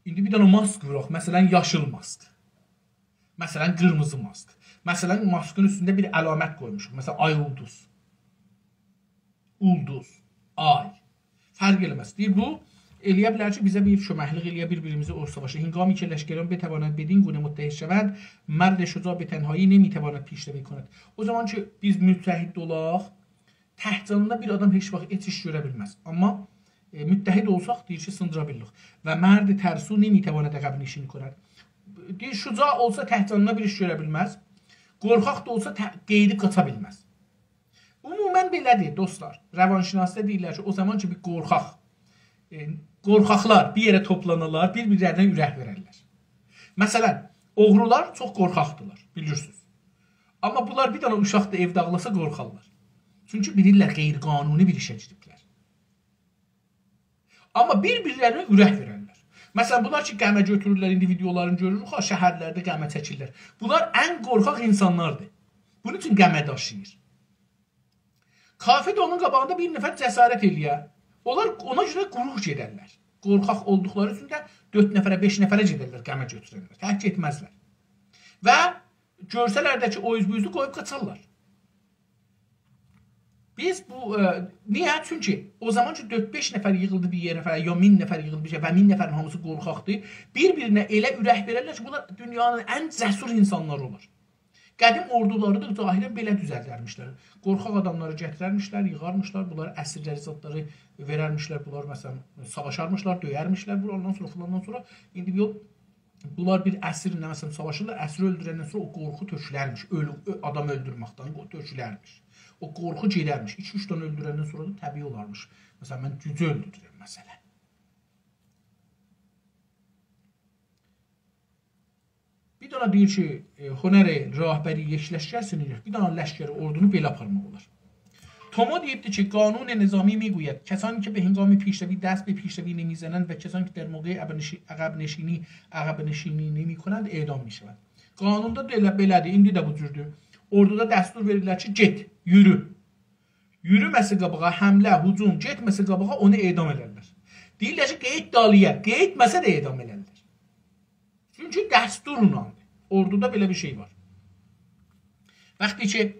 ایندی بیر دنه ماسک ووراق، مثلا، یاشیل ماسک. مثلا، قیرمیزی ماسک. مثلا، ماسکین اوستونده بیر علامت قویموشوق. مثلا، آی اولدوز. اولدوز. آی. فرق ائله‌مز. دئییر، بو ائلیه بیلر کی، بیزه بیر کؤمکلیک ائلیه، بیر-بیریمیزی او ساواشا. هنگامی که لشکریان بتوانند بدین گونه متحد شوند، مرد شجاع به تنهایی نمی‌تواند پیشروی کند. او زامان کی، بیز متحد اولاق، تک جانینا بیر آدام هئچ واخت هئچ ایش گؤره بیلمز. آمما، ائ، متحد اولساق، دئییر کی، سیندیرا بیلیریک. و مرد ترسو نمی‌تواند عقب‌نشینی کند. دئییر، شجاع اولسا تک جانینا بیر ایش گؤره بیلمز. قورخاق دا اولسا ته-، قئییدیب قاچا بیلمز. عموما بئله‌دیر، دوستلار. روانشناسدا دئییرلر کی، او زامان کی، بیر قورخاق، ائ، قورخاقلار بیر یئره توپلانارلار، بیر-بیرلرینه اورک وئررلر. مثلا، اوغرولار چوخ قورخاقدیرلار، بیلیرسینیز. آمما بونلار بیر دنه اوشاق دا ائوده آغلاسا قورخارلار. چونکی بیلیرلر غیرقانونی بیر ایشه گیریبلر. آمما بیر-بیرلرینه اورک وئررلر. مثلا، بونلار کی، قمه گؤتورورلر، ایندی ویدئولارینی گؤروروک ها، شهرلرده قمه چکیرلر. بونلار ان قورخاق اینسانلاردیر. بونون اوچون قمه داشیییر. کافی ده اونون قاباغیندا بیر نفر جسارت ائلیه. اونلار اونا گؤره گروه گئدرلر. قورخاق اولدوقلاری اوچون ده دؤرد نفره، بئش نفره گئدرلر، قمه گؤتوررلر. تک گئتمزلر. و گؤرسه‌لر ده کی، او اوز بو اوزو، قویوب قاچارلار. بیز بو، ائ، نییه؟ چونکی او زامان کی، دؤرد-بئش نفر ییغیلدی بیر یئره فلان، یا مین نفر ییغیلدی بیر شئی و مین نفرین هامیسی قورخاقدیر، بیر-بیرینه ائله اورک وئررلر کی، بونلار دونیانین ان جسور اینسانلاری اولار. قدیم اوردولاری دا ظاهرا بئله دوزلدرمیشلر. قورخاق آداملاری گتیررمیشلر، ییغارمیشلار، بونلارا اسیرلری، زادلاری وئررمیشلر، بونلار، مثلا، ساواشارمیشلار، دؤیرمیشلر، بونلار اوندان سونرا، فلاندان سونرا، ایندی یوخ، بونلار بیر اسیرله، مثلا، ساواشیرلار، اسیری اؤلدورندن سونرا او قورخو تؤکولرمیش، اؤلو-، اؤ-، آدام اؤلدورمکدن قو-، تؤکولرمیش. او قورخو گئدرمیش. ایکی-اوچ دنه اؤلدورندن سونرا دا طبیعی اولارمیش. مثلا، من جوجه اؤلدورورم، مثلا. بیر دنه دئییر کی، ائ، هنر راهبری یک لشکر سینیر. بیر دنه لشکری، اوردونو بئله آپارماق اولار. تومو دئییبدی کی، قانون نظامی می‌گوید کسانی که به هنگام پیشروی دست به پیشروی نمی‌زنند و کسانی که در موقع عقب‌نشی-، عقب‌نشینی، عقب‌نشینی نمی‌کنند اعدام می‌شوند. قانوندا دا ائله بئله‌دیر، ایندی ده بو جوردور. اوردودا دستور وئریرلر کی، گئت، یورو. یورومه‌سه قاباغا، حمله، هجوم، گئتمه‌سه قاباغا، اونو اعدام ائلرلر. دئییرلر کی، گئت دالییا، گئتمه‌سه ده اعدام ائلرلر. چونکی دستورلادیر. اوردودا بئله بیر شئی وار. وقتی که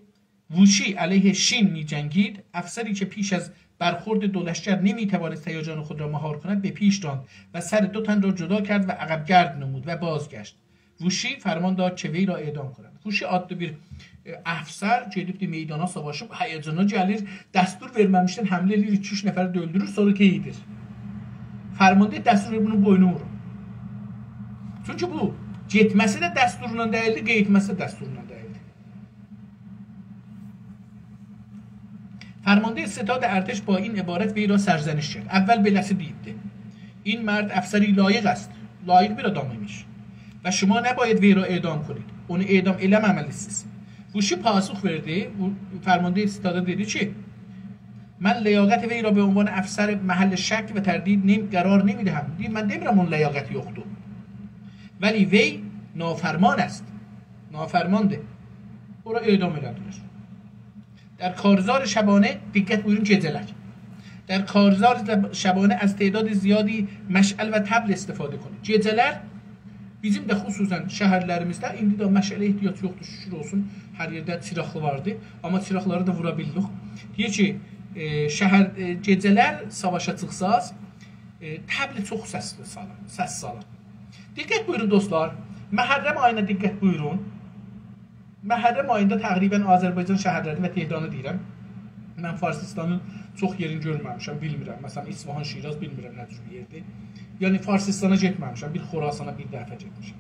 ووشی علیه شین می‌جنگید، افسری که پیش از برخورد دو لشکر نمی‌توانست هیجان خود را مهار کند، به پیش راند و سر دو تن را جدا کرد و عقب‌گرد نمود و بازگشت. ووشی فرمان داد که وی را اعدام کنند. ووشی آدلی بیر، ائ، افسر گئدیبدی میدانا ساواشیب، هیجانا گلیر، دستور وئرمه‌میشدن حمله ائله‌ییر، ایکی-اوچ نفری ده اؤلدورور، سونرا قئییدیر. فرمانده دستور وئریر، بونون بوینون وورون. چونکی بو گئتمه‌سی ده دستورلا دئییلدی، قئییتمه‌سی ده دستورلا دئییلدی. فرمانده ستاد ارتش با این عبارت وی را سرزنش کرد. اول بئله‌سی دئییبدی: «این مرد افسری لایق است.» لایق بیر آدام ایمیش. «و شما نباید وی را اعدام کنید.» اونو اعدام ائله‌مه‌مه‌لی‌سینیز. ووشی پاسخ وئردی. وو-، فرمانده ستادا دئدی کی، «من لیاقت وی را به عنوان افسر محل شک و تردید نیم-، قرار نمی‌دهم.» دئییر، «من دئمیرم اونون لیاقتی یوخدور. ولی وی نافرمان است.» نافرماندیر. اورا اعدام ائله‌دیلر. در کارزار شبانه، دقت بویورون، گئجه‌لر. در کارزار شبانه از تعداد زیادی مشعل و طبل استفاده کنید. گئجه‌لر بیزیم ده خصوصاً شهرلریمیزده ایندی ده مشعله احتیاج یوخدور، شوکور اولسون، هر یئرده چیراقلی واردی. آمما چیراقلاری دا وورا بیللیک. دئییر کی، ائ، شهر، ائ، گئجه‌لر ساواشا چیخساز، ائ، طبل چوخ سسلی سالین، سس سالین. دقت بویورون دوستلار، محرم آیینا دقت بویورون. محرم آییندا تقریباً آذربایجان شهرلرینی و تهرانی دئییرم. من فارسیستانین چوخ یئرینی گؤرمه‌میشم، بیلمیرم. مثلاً، اصفهان، شیراز، بیلمیرم نه جور بیر یئردیر. یعنی، فارسیستانا گئتمه‌میشم، بیر خوراسانا بیر دفعه گئتمیشم.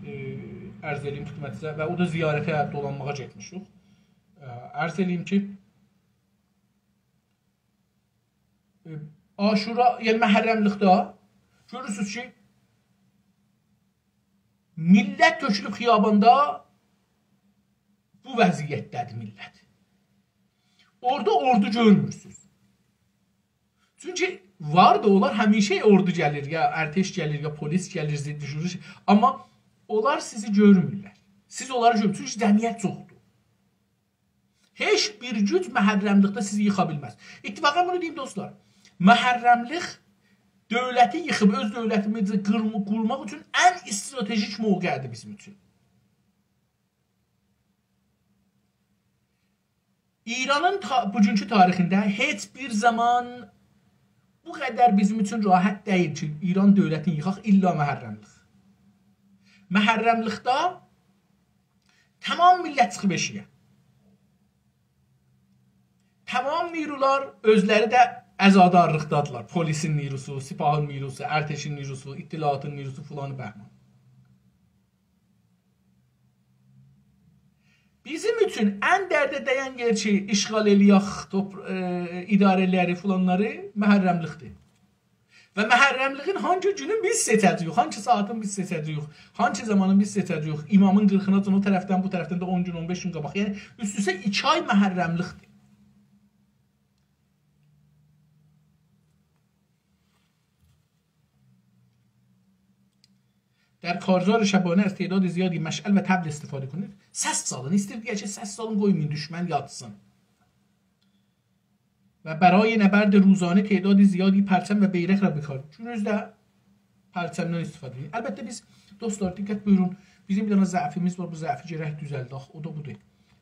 ائ، عرض ائله‌ییم خدمتینیزه و او دا زیارته، دولانماغا گئتمیشیک. ائ، عرض ائله‌ییم کی، ائ، عاشورا، یعنی محرملیکده گؤرورسونوز کی، میللت تؤکولوب خیاباندا، بو وضعیتده‌دیر میللت. اورادا اوردو گؤرمورسونوز. چونکی وار دا اولار، همیشه اوردو گلیر، یا ارتش گلیر، یا پلیس گلیر، ضد شورش. آمما اونلار سیزی گؤرمورلر. سیز اونلاری گؤرمورسونوز. چونکی جمعیت چوخدور. هئچ بیر گوج محرملیکده سیزی ییخا بیلمز. اتفاقاً بونو دئییم دوستلار. محرملیک دؤولتی ییخیب اؤز دؤولتیمیزی قیرم-، قورماق اوچون ان استراتژیک موقعدیر بیزیم اوچون. ایرانین تا-، بوگونکو تاریخینده هئچ بیر زامان بو قدر بیزیم اوچون راحت دئییل کی، ایران دؤولتینی ییخاق، الا محرملیک. محرملیکده تمام میللت چیخیب ائشیگه. تمام نیرولار اؤزلری ده عزادارلیقدادیلار. پلیسین نیروسو، سپاهین نیروسو، ارتشین نیروسو، اطلاعاتین نیروسو، فلانی بهمان. بیزیم اوچون ان درده دین یئر کی، اشغال ائله‌یک، توپ-، ائ، اداره‌لری، فلانلاری محرملیکدیر. و محرملیگین هانگی گونون بیز سئچه‌جه‌ییک، هانگی ساعاتین بیز سئچه‌جه‌ییک، هانگی زامانین بیز سئچه‌جه‌ییک. امامین قیرخیناجان او طرفدن، بو طرفدن ده اون گون، اون بئش گون قاباق. یعنی، اوست-اوسته ایکی آی محرملیکدیر. در کارزار شبانه از تعداد زیادی مشعل و طبل استفاده کنید. سس سالین. ایسته‌ییر دئیه کی، سس سالین، قویمایین دوشمن یاتسین. و برای نبرد روزانه تعداد زیادی پرچم و بیرق را به کار. گونوزده پرچمدن استفاده ائدین. البته بیز، دوستلار، دقت بویورون، بیزیم بیر دنه ضعفیمیز وار، بو ضعفی گرک دوزلدک، او دا بودور.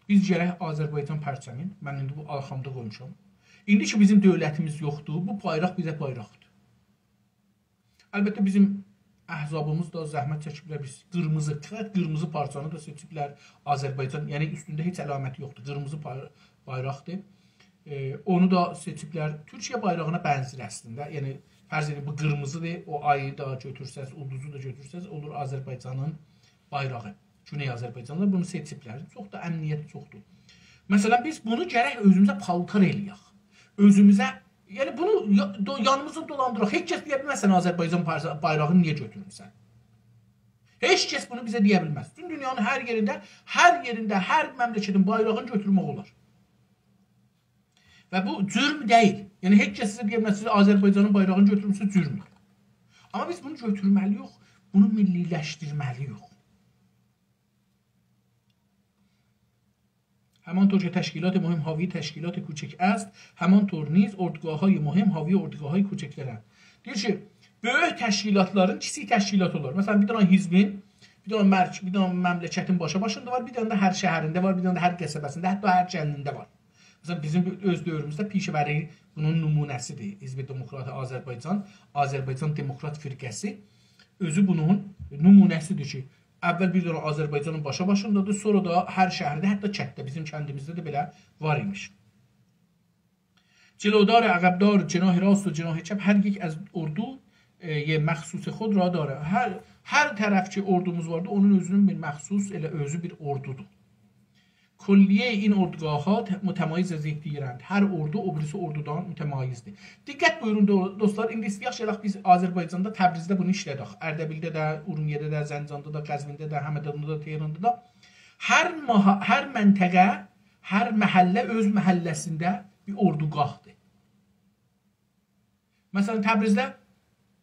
بیز گرک آذربایجان پرچمین، من ایندی بو آرخامدا قویموشام. ایندی کی بیزیم دؤولتیمیز یوخدور، بو بایراق بیزه بایراقدیر. البته بیزیم احزابیمیز دا زحمت چکیبلر، بیز قیرمیزی، فقط قیرمیزی پارچانی دا سئچیبلر آذربایجان، یعنی اوستونده هئچ علامتی یوخدور، قیرمیزی پار-، بایراقدیر. ائ، اونو دا سئچیبلر. تورکیه بایراغینا بنزیر اصلینده. یعنی، فرض ائدین، بو قیرمیزیدیر، او آیی دا گؤتورسز، اولدوزو دا گؤتورسز، اولور آذربایجانین بایراغی. گونئی آذربایجاندا بونو سئچیبلر. چوخ دا امنیتی چوخدور. مثلا، بیز بونو گرک اؤزوموزه پالتار ائله‌یک. اؤزوموزه، یعنی، بونو یا-، دو-، یانیمیزدا دولاندیراق. هئچ کس دئیه بیلمز سن آذربایجان بار-، بایراغینی نییه گؤتورموسن. هئچ کس بونو بیزه دئیه بیلمز. بوتون دونیانین هر یئرینده، هر یئرینده، هر مملکتین بایراغینی گؤتورمک اولار. و بو جرم دئییل. یعنی، هئچ کس سیزه دئیه بیلمز، سیز آذربایجانین بایراغینی گؤتورموسونوز، جرمدور. آمما بیز بونو گؤتورمه‌لی‌ییک، بونو میللی‌لشدیرمه‌لی‌ییک. همانطور که تشکیلات مهم حاوی تشکیلات کوچک است، همانطور نیز اردوگاه‌های مهم حاوی اردوگاه‌های کوچک‌ترند. دئییر کی، بؤیوک تشکیلاتلارین کیچیک تشکیلات اولار. مثلا، بیر دنه حزبین، بیر دنه مرک-، بیر دنه مملکتین باشا باشیندا وار، بیر دنه ده هر شهرینده وار، بیر دنه ده هر قصبه‌سینده، حتی هر کندینده وار. مثلا، بیزیم اؤز دؤوروموزده پیشه‌وری بونون نمونه‌سیدیر. حزب دموکرات آذربایجان، آذربایجان دموکرات فرقه‌سی اؤزو بونون نمونه‌سیدیر کی، اول بیر دنه آذربایجانین باشا باشیندادیر، سونرا دا هر شهرده، حتی کندده، بیزیم کندیمیزده ده بئله وار ایمیش. جلودار، عقب‌دار، جناح راست و جناح چپ هر یک از اردوی مخصوص خود را داره. هر، هر طرف کی اردوموز واردی، اونون اؤزونون بیر مخصوص، ائله اؤزو بیر اردودور. کلیهٔ این اردوگاه‌ها ت-، متمایز از یکدیگرند. هر اردو او بیریسی اردودان متمایزدیر. دقت بویورون دو-، دوستلار، ایندی ایسته‌یک گلک بیز آذربایجاندا، تبریزده بونو ایشلدک. اردبیلده ده، اورمیه‌ده ده، زنجاندا دا، قزوینده ده، همداندا دا، تهراندا دا. هر ماها-، هر منطقه، هر محله اؤز محله‌سینده بیر اردوگاهدیر. مثلا، تبریزده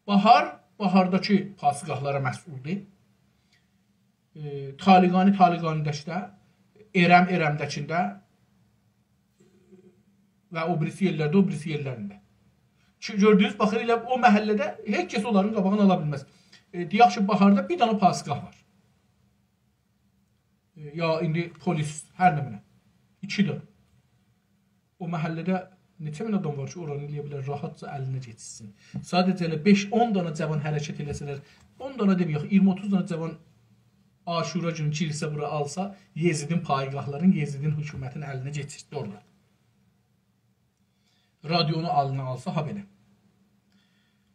باهار، باهارداکی پاسگاهلارا مسئولدور. ائ، طالقانی، طالقانی‌داکیدا، ارم، ارمده‌کینده و او بیریسی یئرلرده، او بیریسی یئرلرینده. کی، گؤردونوز، باخیر، ائله او محله‌ده هئچ کس اونلارین قاباغینی آلا بیلمز. ائ، دئیک کی، باهاردا بیر دنه پاسگاه وار. ائ، یا ایندی پلیس، هر نمنه. ایکی دنه. او محله‌ده نئچه مین آدام وار کی، اورانی ائلیه بیلر راحتجا الینه کئچیرسین. ساده‌جه ائله بئش، اون دنه جوان حرکت ائله‌سه‌لر، اون دنه دئمه‌یک، اییرمی، اوتوز دنه جوان عاشورا گونو گیرسه بورا آلسا، یزیدین پایگاهلارین، یزیدین حکومتین الینه کئچیردی اورادا. رادیونو آلینه آلسا، ها بئله.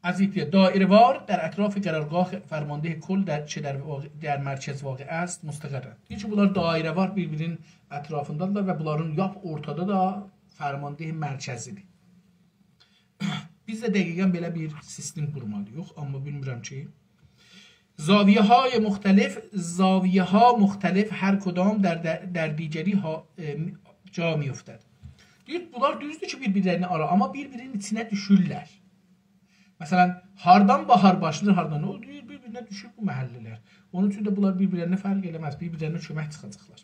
از ایتیه دایره‌وار در اطراف قرارگاه فرمانده کل در، که در واقع، در مرکز واقع است، مستقرند. دئییر کی، بونلار دایره‌وار بیر-بیرینین اطرافیندادیرلار و بونلارین لاپ اورتادا دا فرمانده مرکزی‌دیر. بیز ده دقیقاً بئله بیر سیستم قورمالی‌ییق، آمما بیلمیرم کی، زاویه‌های مختلف، زاویه‌ها مختلف هر کدام در، در، در دیگری ها، ائ، جا می‌افتد. دئییر، بونلار دوزدور کی، بیر-بیرلرینی آرا، آمما بیر-بیرینین ایچینه دوشورلر. مثلاً، هاردان باهار باشلاییر، هاردان، او دئییر، بیر-بیرینه دوشور بو محله‌لر. اونون اوچون ده بونلار بیر-بیرلرینه فرق ائله‌مز، بیر-بیرلرینه کؤمک چیخاجاقلار.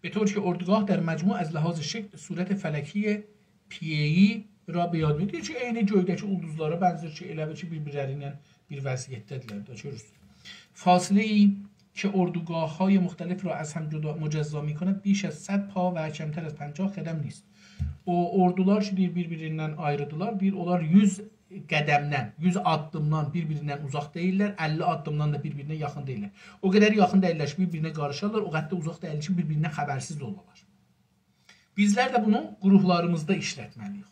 به طوری که اردوگاه در مجموع از لحاظ شکل صورت فلکی پیه‌ای را به یاد می‌دهد. دئییر کی، عینی گؤیده‌کی اولدوزلارا بنزیر کی، ائله بیل کی، بیر-بیرلری ایله بیر وضعیتده‌دیرلر ده، گؤرورسونوز. فاصله‌ای که اردوگاه‌های مختلف را از هم جدا، مجزا می‌کند، بیش از صد پا و کمتر از پنجاه قدم نیست. او اوردولار کی، دئییر، بیر-بیریندن آیریدیلار، دئییر، اونلار یوز قدمدن، یوز آددیمدان بیر-بیریندن اوزاق دئییللر، اللی آددیمدان دا بیر-بیرینه یاخین دئییللر. او قدر یاخین دئییللر کی، بیر-بیرینه قاریشارلار، او قدر ده اوزاق دئییل کی، بیر-بیرینه خبرسیز اولالار. بیزلر ده بونو گروهلاریمیزدا ایشلتمه‌لی‌ییک.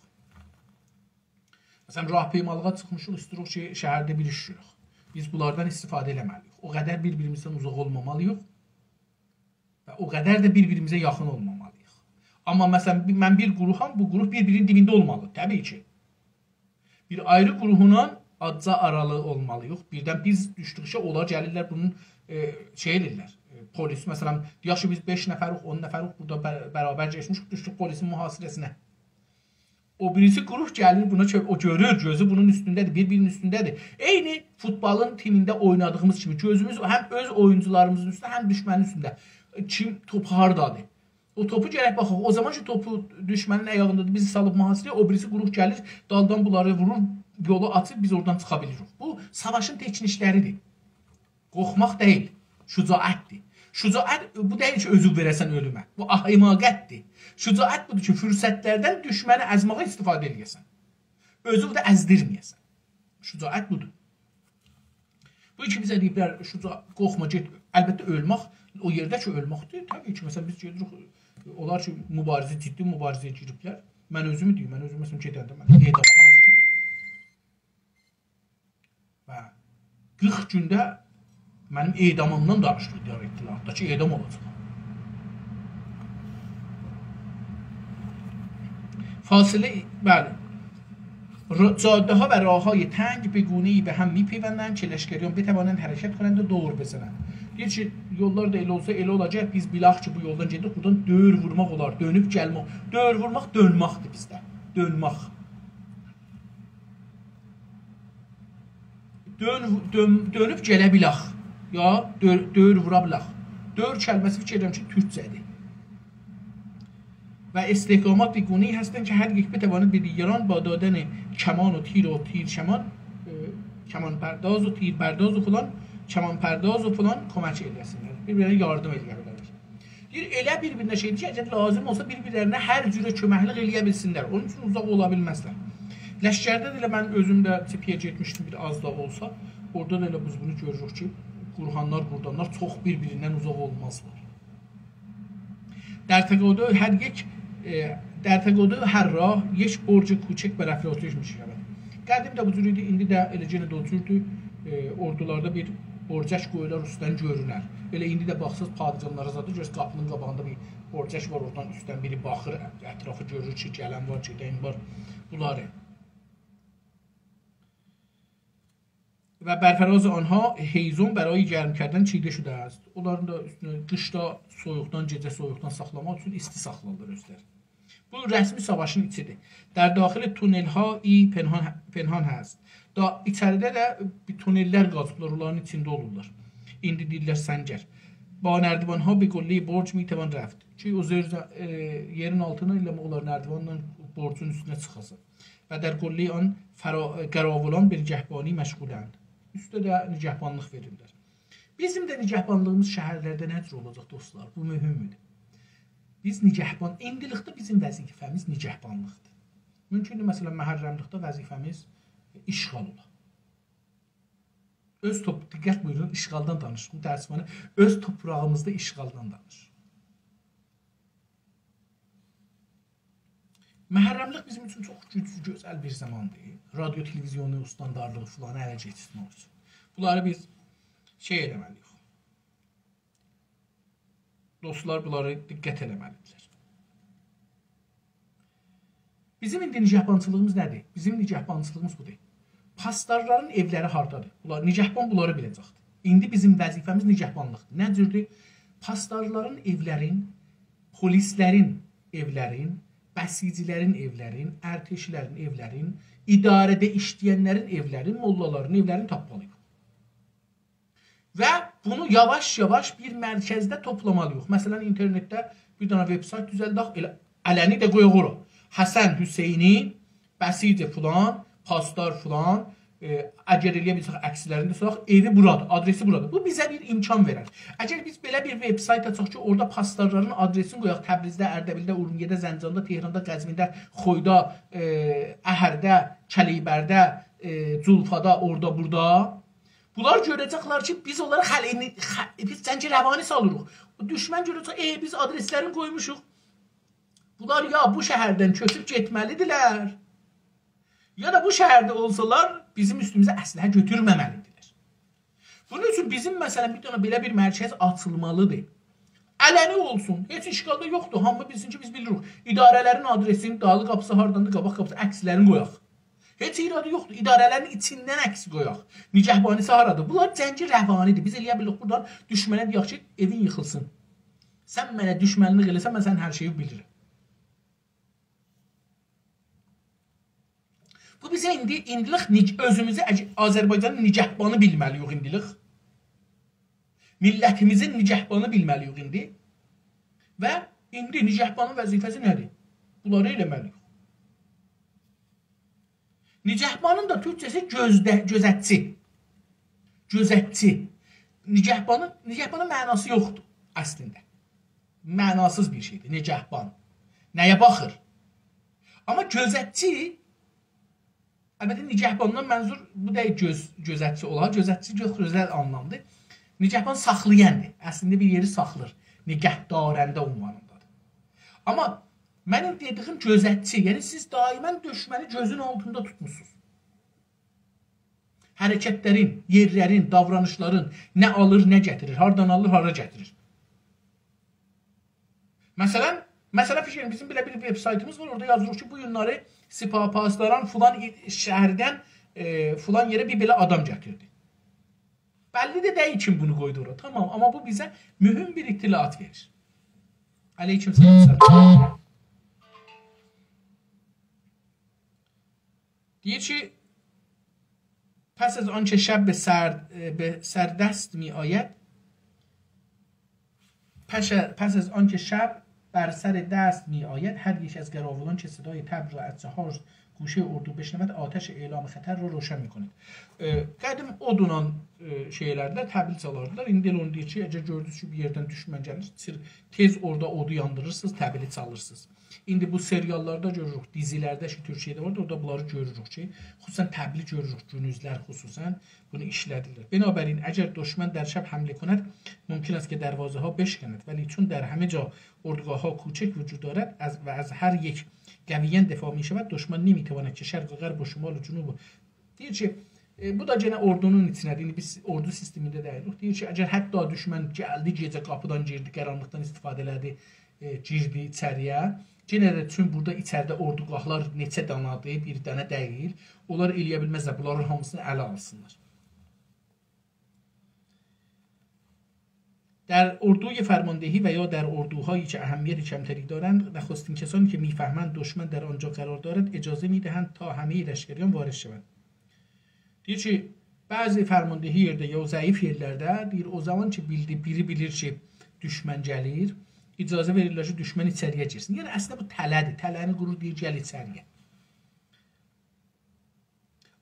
مثلاً، راهپیمالیغا چیخمیشیق، ایسته‌ییریک کی، شهرده بیر ایش گؤرک. بیز بونلاردان استفاده ائله‌مه‌لی‌ییک. او قدر بیر-بیریمیزدن اوزاق اولمامالی‌ییق. و او قدر ده بیر-بیریمیزه یاخین اولمامالی‌ییق. آمما، مثلاً، بی-، من بیر گروهام، بو گروه بیر-بیرینین دیبینده اولمالی، طبیعی کی. بیر آیری گروهونان آزجا آرالی اولمالی‌ییق. بیردن بیز دوشدوکجه اونلار گلیرلر، بونون، ائ، شئی ائدیرلر. ائ، پلیس، مثلاً، دئیک کی، بیز بئش نفریک، اون نفریک، بورادا بر-، برابر گئچمیشیک، دوشدوک پلیسین محاصره‌سینه. او بیریسی گروه گلیر بونا، چؤ-، او گؤرور، گؤزو بونون اوستونده‌دیر، بیر-بیرینین اوستونده‌دیر. عینی فوتبالین تیمینده اوینادیغیمیز کیمی گؤزوموز هم اؤز اویونجولاریمیزین اوستونده، هم دوشمنین اوستونده. کیم، توپ هاردادیر؟ او توپو گرک باخاق. او زامان کی، توپو دوشمنین آیاغیندادیر، بیزی سالیب محاصره‌یه، او بیریسی گروه گلیر، دالدان بونلاری وورور، یولو آچیر، بیز اورادان چیخا بیلیریک. بو، ساواشین تکنیکلری‌دیر. قورخماق دئییل، شجاعتدیر. شجاعت بو دئییل کی، اؤزووو وئره‌سن اؤلومه. بو حماقتدیر. شجاعت بودور کی، فرصتلردن دوشمنی ازمه‌یه استفاده ائله‌یه‌سن. اؤزووو ده ازدیرمه‌یه‌سن. شجاعت بودور. بو کی، بیزه دئییبلر، شجاع-، قورخما، گئت. البته، اؤلمک، او یئرده کی، اؤلمکدیر. طبیعی کی، مثلاً، بیز گئدیریک، اونلار کی، مبارزه، جدی مبارزه‌یه گیریبلر. من اؤزومو دئییم، من اؤزوم، مثلاً، گئدنده، من اعداما حاضیر ایدیم. و قیرخ گونده منیم اعدامیمدان دانیشدی اداره اطلاعاتدا کی، اعدام اولاجاق. فاصله، بلی. را-، جاده‌ها و راه‌های تنگ به گونه‌ای به هم می‌پیوندند که لشکریان بتوانند حرکت کنند و دور بزنند. دئییر کی، یوللار دا ائله اولسا، ائله اولاجاق. بیز بیلک کی، بو یولدان گئدیریک، بورادان دؤور وورماق اولار، دؤنوب گلمک. دؤور وورماق، دؤنمکدیر بیزده. دؤنمک. دؤن-، دؤن-، دؤنوب گله بیلک. یا دؤ-، دؤور وورا بیلک. دؤور کلمه‌سی فیکیر ائدیرم کی، تورکجه‌دیر. و استحکامات به گونه‌ای هستند که هر یک بتواند به دیگران با دادن کمان و تیر و تیرکمان، ائ، کمان‌پرداز و تیرپرداز و فلان، کمان‌پرداز و فلان کمک ائله‌سینلر. بیر-بیرینه یاردیم ائله‌یه بیلرلر. دئییر، ائله بیر-بیرینه شئیدیر کی، اگر لازیم اولسا، بیر-بیرلرینه هر جوره کؤمکلیک ائله‌یه بیلسینلر. اونون اوچون اوزاق اولا بیلمزلر. لشکرده ده ائله من اؤزوم ده جبهه‌یه گئتمیشدیم، بیر آز دا اولسا. اورادا دا ائله بیز بونو گؤروروک کی، قورخانلار، قوردانلار چوخ بیر-بیریندن اوزاق اولمازلار. در تقاطع هر یک، اه، در تقاطع هر راه یک برج کوچک بر افراسیاب می‌شود. قدیم ده بو جور ایدی، ایندی ده ائله یئنه ده او جوردور. ائ، اوردولاردا بیر برجک قویولار، اوستدن گؤرونر. ائله ایندی ده باخساز، پادگانلارا زادی گؤرورسن، قاپی‌نین قاباغیندا بیر برجک وار، اورادان اوستدن بیری باخیر، اطرافی گؤرور کی، گلن وار، گئدن وار، بونلاری. و بر فراز آنها هیزم برای گرم کردن چیده شده است. اونلارین دا اوستونه قیشدا سویوقدان، گئجه سویوقدان ساخلاماق اوچون ایستی ساخلارلار اؤزلری. بو رسمی ساواشین ایچیدیر. در داخل تونل‌هایی پنهان، پنهان هست. دا، ایچریده ده بیر تونل‌لر قازیبلار، اونلارین ایچینده اولورلار. ایندی دئییرلر سنگر. با نردبان‌ها به قلهٔ برج می‌توان رفت. کی، او زیر، ائ، یئرین آلتینا ائله اولار نردبانلا برجون اوستونه چیخاسان. و در قلهٔ آن فرا-، قراولان به نگهبانی مشغولند. اوسته ده نگهبانلیق وئریرلر. بیزیم ده نگهبانلیغیمیز شهرلرده نه جور اولاجاق، دوستلار؟ بو مهمدور. بیز نگهبان، ایندیلیکده بیزیم وظیفه‌میز نگهبانلیقدیر. مومکوندور، مثلا، محرملیکده وظیفه‌میز اشغال اولا. اؤز توپ-، دقت بویورون، اشغالدان دانیشیریق. متأسفانه، اؤز توپراغیمیزدا اشغالدان دانیشیریق. محرملیک بیزیم اوچون چوخ گوجلو، گؤزل بیر زاماندیر. رادیو، تلویزیونو، استاندارلیغی فلانی اله کئچیرتمک اوچون. بونلاری بیز شئی ائله‌مه‌لی‌ییک. دوستلار، بونلاری دقت ائله‌مه‌لی‌دیرلر. بیزیم ایندی نگهبانچیلیغیمیز نه‌دیر؟ بیزیم نگهبانچیلیغیمیز بودور. پاسدارلارین ائولری هاردادیر؟ بونلار، نگهبان بونلاری بیله‌جکدیر. ایندی بیزیم وظیفه‌میز نگهبانلیق. نه جوردور؟ پاسدارلارین ائولرین، پلیسلرین ائولرین، بسیجیلرین ائولرین، ارتشیلرین ائولرین، اداره‌ده ایشله‌ینلرین ائولرین، موللالارین ائولرینی تاپمالی‌ییق. و بونو یاواش-یاواش بیر مرکزده توپلامالی‌ییق. مثلا، اینترنتده بیر دنه وب‌سایت دوزلدک، ائله علنی ده قویاق اورا. حسن حسینی، بسیج فلان، پاسدار فلان، ائ، اگر ائلیه بیلسک، عکسلرینی ده سالاق، ائوی بورادیر، آدرسی بورادیر. بو بیزه بیر امکان وئرر. اگر بیز بئله بیر وب‌سایت آچاق کی، اورادا پاسدارلارین آدرسینی قویاق، تبریزده، اردبیلده، اورمیه‌ده، زنجاندا، تهراندا، قزوینده، خویدا، ائ، اهرده، کلیبرده، ائ، جولفادا، اورادا، بورادا، بونلار گؤره‌جکلر کی، بیز اونلارا خلینی، خ-، بیز جنگ روانی سالیریق. او دوشمن گؤره‌جک، ائ، بیز آدرسلرینی قویموشوق. بونلار یا بو شهردن کؤچوب گئتمه‌لی‌دیرلر، یا دا بو شهرده اولسالار، بیزیم اوستوموزه اسلحه گؤتورمه‌مه‌لی‌دیرلر. بونون اوچون بیزیم، مثلا، بیر دنه بئله بیر مرکز آچیلمالی‌دیر. علنی اولسون، هئچ اشکال دا یوخدور. هامی بیلسین کی، بیز بیلیریک. اداره‌لرین آدرسینی، دالی قاپیسی هارداندیر، قاباق قاپیسی، عکسلرینی قویاق. هئچ ایرادی یوخدور. اداره‌لرین ایچیندن عکس قویاق. نگهبانی‌سی هارادیر؟ بونلار جنگ روانی‌دیر. بیز ائلیه بیلیریک بورادان دوشمنه دئیک کی، ائوین ییخیلسین. سن منه دوشمنلیک ائله‌سن، من سنین هر شئیی بیلیرم. بو بیزه ایندی، ایندیلیک نگ-، اؤزوموزو اگ-، آذربایجانین نگهبانی بیلمه‌لی‌ییک ایندیلیک. میللتیمیزین نگهبانی بیلمه‌لی‌ییک ایندی. و ایندی نگهبانین وظیفه‌سی نه‌دیر؟ بونلاری ائله‌مه‌لی‌ییک. نگهبانین دا تورکجه‌سی گؤزده-، گؤزتچی. گؤزتچی. نگهبانین، نگهبانین معناسی یوخدور اصلینده. معناسیز بیر شئیدیر نگهبان. نه‌یه باخیر؟ آمما گؤزتچی، البته، نگهباندان منظور بو دئییل، گؤز-، گؤزتچی اولا. گؤزتچی چوخ گؤزل آنلامدیر. نگهبان ساخلایاندیر. اصلینده بیر یئری ساخلیر. نگهدارنده عنوانیندادیر. آمما منیم دئدیگیم گؤزتچی، یعنی سیز دائما دوشمنی گؤزون آلتیندا توتموسونوز. حرکتلرین، یئرلرین، داورانیشلارین، نه آلیر، نه گتیریر، هاردان آلیر، هارا گتیریر. مثلا، مثلا، فیکیر ائدین، بیزیم بئله بیر وب‌سایتیمیز وار، اورادا یازیریق کی، بو گونلری سپاه پاسداران فلان ای-، شهردن، ائ، فلان یئره بیر بئله آدام گتیردی. بللی ده دئییل کیم بونو قویدو اورا. تامام، آمما بو بیزه مهم بیر اطلاعات وئریر. علیکم سلام، سلام. دئییر کی، پس از آنکه شب به سر، به سر دست می‌آید، پش-، پس از آنکه شب بر سر دست می‌آید، هر یک از قراولان که صدای طبل را از چهار گوشهٔ اردو بشنود، آتش اعلام خطر را روشن می‌کند. ائ، قدیم اودونان، ائ، شئیلرده طبل چالاردیلار. ایندی ائله اونو دئییر کی، اگر گؤردونوز کی، بیر یئردن دوشمن گلیر، چیر-، تئز اورادا اودو یاندیریرسینیز، طبلی چالیرسینیز. ایندی بو سریاللاردا گؤروروک، دیزیلرده کی، تورکیه‌ده وار، اورادا بونلاری گؤروروک کی، خصوصا طبلی گؤروروک، گونوزلر خصوصا بونو ایشله‌دیرلر. بنابراین، اگر دشمن در شب حمله کند، ممکن است که دروازه‌ها بشکند، ولی چون در همه جا اردوگاه‌ها کوچک وجود دارد از، و از هر یک قویاً دفاع می‌شود، دشمن نمی‌تواند که شرق و غرب و شمال و جنوب و دئییر کی، ائ، بو دا یئنه اوردونون ایچینه‌دیر. ایندی بیز اوردو سیستمینده دئییلیک. دئییر کی، اگر حتی دوشمن گلدی، گئجه قاپیدان گیردی، قارانلیقدان استفاده ائله‌دی، ائ، گیردی ایچری‌یه. یئنه ده چون بورادا ایچریده اوردوگاهلار نئچه دانادیر، بیر دنه دئییل. اونلار ائلیه بیلمزلر بونلارین هامیسینی اله آلسینلار. در اردوی فرماندهی و یا در اردوهایی که اهمیت کمتری دارند، نخستین کسانی که می‌فهمند دشمن در آنجا قرار دارد، اجازه می‌دهند تا همهٔ لشکریان وارد شوند. دئییر کی، بعضی فرماندهی یئرده، یا ضعیف یئرلرده، دئییر، او زامان کی، بیلدی، بیری بیلیر کی، دوشمن گلیر، اجازه وئریرلر کی، دوشمن ایچری‌یه گیرسین. یعنی، اصلینده بو تله‌دیر. تله‌نی قورور، دئییر، گل ایچری‌یه.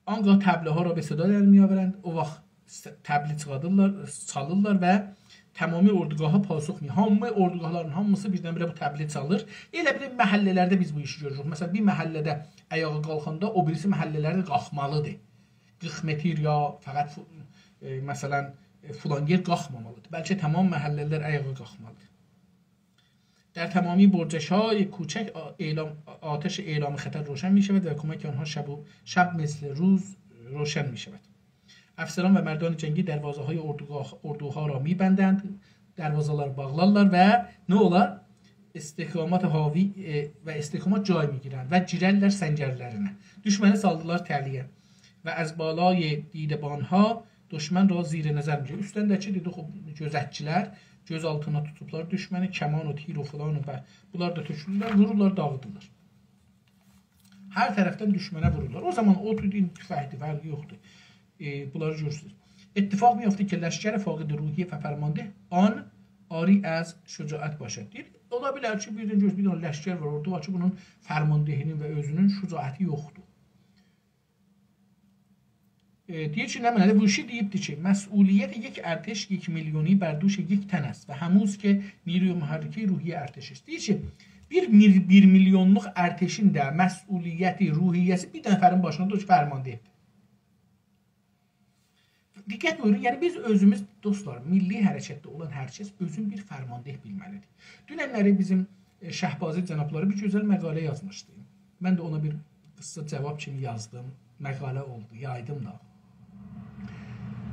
آنگاه طبل‌ها را به صدا در می‌آورند. او واخت س-، طبلی چیخادیرلار، چالیرلار و تمامی اردوگاها پاسخ می-، هامی اردوگاهلارین هامیسی بیردن-بیره بو طبلی چالیر. ائله بیل محله‌لرده بیز بو ایشی گؤروروک. مثلا، بیر محله‌ده آیاغا قالخاندا او بیریسی محله‌لر ده قالخمالیدیر. قیرخ متر یا فقط فو-، ائ، مثلا، ائ، فلان یئر قالخمامالیدیر. بلکه تمام محله‌لر آیاغا قالخمالیدیر. در تمامی برج‌های کوچک آ-، اعلام، آتش اعلام خطر روشن می‌شود و کمک آنها شب و، شب مثل روز روشن می‌شود. افسران و مردان جنگی دروازه‌های اردوگاه، اردوها را می‌بندند، دروازه‌لری باغلارلار و نه اولار؟ استحکامات حاوی، ائ، و استحکامات جای می‌گیرند و گیررلر سنگرلرینه. دوشمنی سالدیلار تله‌یه. و از بالای دیدبان‌ها دشمن را زیر نظر می‌گیرند. اوستدن ده کی، دئدی، خب، گؤزتچیلر گؤز آلتینا توتوبلار دوشمنی، کمان و تیر و فلان و ب-، بونلار دا تؤکولورلر، وورورلار، داغیدیرلار. هر طرفدن دوشمنه وورورلار. او زامان او توتون توفنگدیر، فرقی یوخدور. ائ، بونلاری گؤرورسونوز. اتفاق می‌افتد که لشکر فاقد روحیه و فرمانده آن عاری از شجاعت باشد. دئییر، اولا بیلر کی، بیردن گؤر، بیر دنه لشکر وار اورادا، وار کی، بونون فرماندهی‌نین و اؤزونون شجاعتی یوخدور. ائ، دئییر کی، نمنه‌دیر؟ بو ایشی دئییبدیر کی، مسئولیت یک ارتش یک میلیونی بر دوش یک تن است و هنوز که نیروی محرکهٔ روحیهٔ ارتش است. دئییر کی، بیر میر-، بیر میلیونلوق ارتشین ده مسئولیتی، روحیه‌سی بیر نفرین باشیندادیر کی، فرمانده‌دیر. دقت بویورون، یعنی بیز اؤزوموز، دوستلار، میللی حرکتده اولان هر کس اؤزون بیر فرمانده بیلمه‌لیدیر. دوننلری بیزیم، ائ، شهبازی جنابلاری بیر گؤزل مقاله یازمیشدی. من ده اونا بیر قیسا جاواب کیمی یازدیم. مقاله اولدو، یایدیم دا.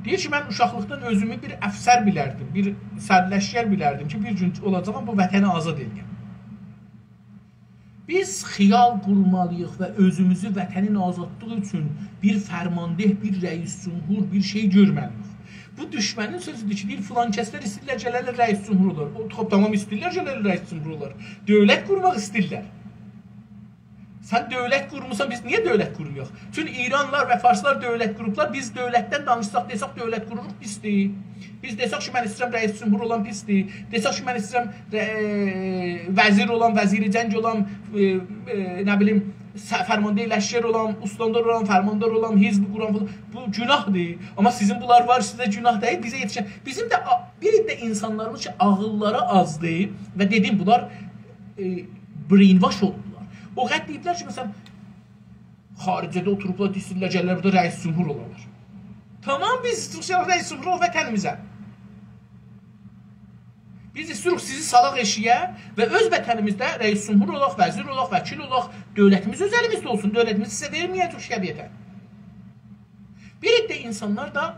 دئییر کی، من اوشاقلیقدان اؤزومو بیر افسر بیلردیم، بیر سرلشکر بیلردیم کی، بیر گون اولاجاغام بو وطنی آزاد ائله‌یم. بیز خیال قورمالی‌ییق و اؤزوموزو وطنین آزادلیغی اوچون بیر فرمانده، بیر رئیس جمهور، بیر شئی گؤرمه‌لی‌ییک. بو دوشمنین سؤزودور کی، دئییر، فلان کسلر ایسته‌ییرلر گله‌لر رئیس جمهور اولار. او، خب، تامام، ایسته‌ییرلر گله‌لر رئیس جمهور اولار. دؤولت قورماق ایسته‌ییرلر. سن دؤولت قورموسان، بیز نییه دؤولت قورمایاق؟ چون ایرانلار و فارسلار دؤولت قوروبلار، بیز دؤولتدن دانیشساق، دئسک دؤولت قوروروق، پیسدیر. بیز دئسک کی، من ایسته‌ییرم رئیس جمهور اولام، پیسدیر. دئسک کی، من ایسته‌ییرم ره-، وزیر اولام، وزیر جنگ اولام، ائ، ائ، نه بیلیم، س-، فرمانده لشکر اولام، استاندار اولام، فرماندار اولام، حزب قورام فلان. بو گناهدیر. آمما سیزین بونلار وار، سیزه گناه دئییل، بیزه یئتیشن. بیزیم ده آ-، بیر عده اینسانلاریمیز کی، عاغیللاری آزدیر و دئدیم، بونلار، ائ، brainwash اولدولار. او قدر دئییبلر کی، مثلا، خارجه‌ده اوتوروبلار، ایسته‌ییرلر گله‌لر بورادا رئیس جمهور اولالار. تامام، بیز ایسته‌ییریک رئیس جمهور اولاق وطنیمیزه. بیز ایسته‌ییریک سیزی سالاق ائشییه و اؤز وطنیمیزده رئیس جمهور اولاق، وزیر اولاق، وکیل اولاق، دؤولتیمیز اؤز الیمیزده اولسون، دؤولتیمیزی سیزه وئرمه‌یه‌جه‌ییک شکایته. بیر عده اینسانلار دا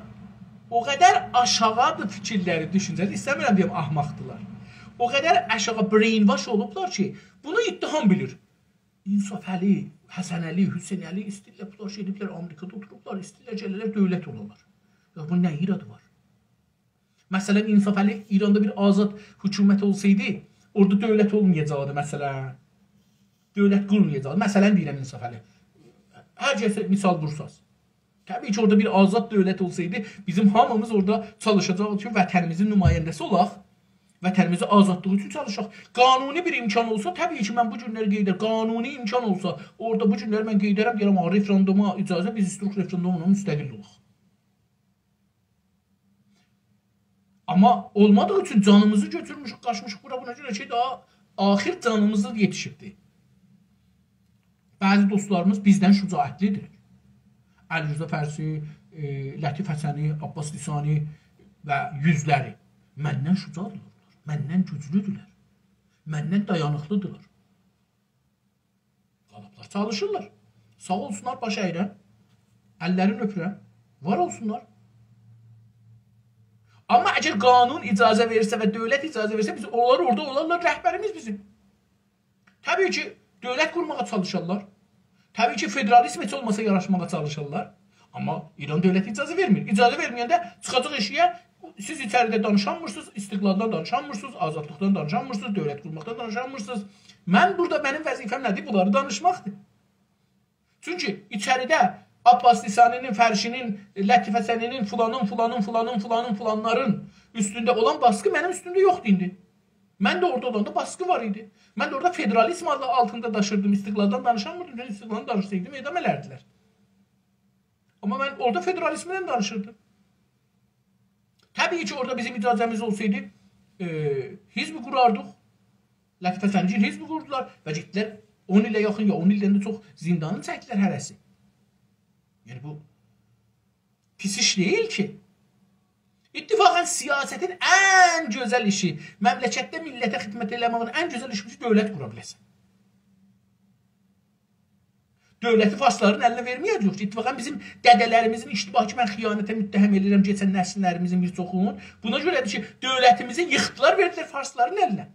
او قدر آشاغی فیکیرلری، دوشونجه‌لری، ایسته‌میرم دئیم احمقدیلار. او قدر آشاغی brainwash اولوبلار کی، بونو اتهام بیلیر. انصافعلی، حسنعلی، حسینعلی ایسته‌ییرلر، بونلار شئی ائدیبلر، آمریکادا اوتوروبلار، ایسته‌ییرلر گله‌لر دؤولت اولالار. یا بونون نه ایرادی وار؟ مثلا، انصافعلی ایراندا بیر آزاد حکومت اولسایدی، اورادا دؤولت اولمایاجاقدی، مثلا. دؤولت قورمایاجاقدی. مثلا دئییرم، انصافعلی. هر کسه مثال وورساز. طبیعی کی، اورادا بیر آزاد دؤولت اولسایدی، بیزیم هامیمیز اورادا چالیشاجاقدیق کی، وطنیمیزین نماینده‌سی اولاق، وطنیمیزین آزادلیغی اوچون چالیشاق. قانونی بیر امکان اولسا، طبیعی کی، من بو گونلری قئیدرم. قانونی امکان اولسا، اورادا بو گونلری من قئیدرم، دئیرم، «آ، رفراندوما اجازه، بیز ایسته‌ییریک رفراندوملا مستقل اولاق.» آمما اولمادیغی اوچون جانیمیزی گؤتورموشوک، قاچمیشیق بورا، بونا گؤره کی، داها آخر جانیمیز یئتیشیبدیر. بعضی دوستلاریمیز بیزدن شجاعتلی‌دیر. علیرضا فارسی، ائ، لطیف حسنی، عباس لسانی و یوزلری. مندن شجاعدیرلار. مندن گوجلودورلر. مندن دایانیقلی‌دیرلار. قالیبلار، چالیشیرلار. ساغ اولسونلار، باش اییرم. اللرینی اؤپورم. وار اولسونلار. آمما اگر قانون اجازه وئرسه و دؤولت اجازه وئرسه، بیز، اونلار اورادا اولارلار، رهبریمیز بیزیم. طبیعی کی، دؤولت قورماغا چالیشارلار. طبیعی کی، فدرالیزم هئچ اولماسا یاراتماغا چالیشارلار. آمما ایران دؤولتی اجازه وئرمیر. اجازه وئرمه‌ینده چیخاجاق ائشییه، «سیز ایچریده دانیشانمیرسینیز، استقلالدان دانیشانمیرسینیز، آزادلیقدان دانیشانمیرسینیز، دؤولت قورماقدان دانیشانمیرسینیز.» من بورادا، منیم وظیفه‌م نه‌دیر؟ بونلاری دانیشماقدیر. چونکی ایچریده عباس لسانی‌نین، فرشی‌نین، لطیف حسنی‌نین، فلانین، فلانین، فلانین، فلانین، فلانلارین اوستونده اولان باسقی منیم اوستومده یوخدور ایندی. من ده اورادا اولاندا باسقی وار ایدی. من ده اورادا فدرالیزم آدی آلتیندا داشیردیم، استقلالدان دانیشانمیردیم. چونکی استقلالدان دانیشسایدیم، اعدام ائلردیلر. آمما من اورادا فدرالیزمدن دانیشیردیم. طبیعی کی، اورادا بیزیم اجازه‌میز اولسایدی، ائ، حزب قوراردیق. لطیفه سنجیل حزب قوردولار و گئتدیلر اون ایله یاخین، یا اون ایلدن ده چوخ زیندانین چکدیلر هره‌سی. یعنی بو پیس ایش دئییل کی. اتفاقاً سیاستین ان گؤزل ایشی، مملکتده میللته خدمت ائله‌مه‌یین ان گؤزل ایشی بو کی، دؤولت قورا بیله‌سن. دؤولتی فارسلارین الینه وئرمه‌یه‌جه‌ییک کی، اتفاقاً بیزیم دده‌لریمیزین اشتباهی کی، من خیانته متهم ائدیرم کئچن نسیللریمیزین بیر چوخونو. بونا گؤره‌دیر کی، دؤولتیمیزی ییخدیلار، وئردیلر فارسلارین الینه.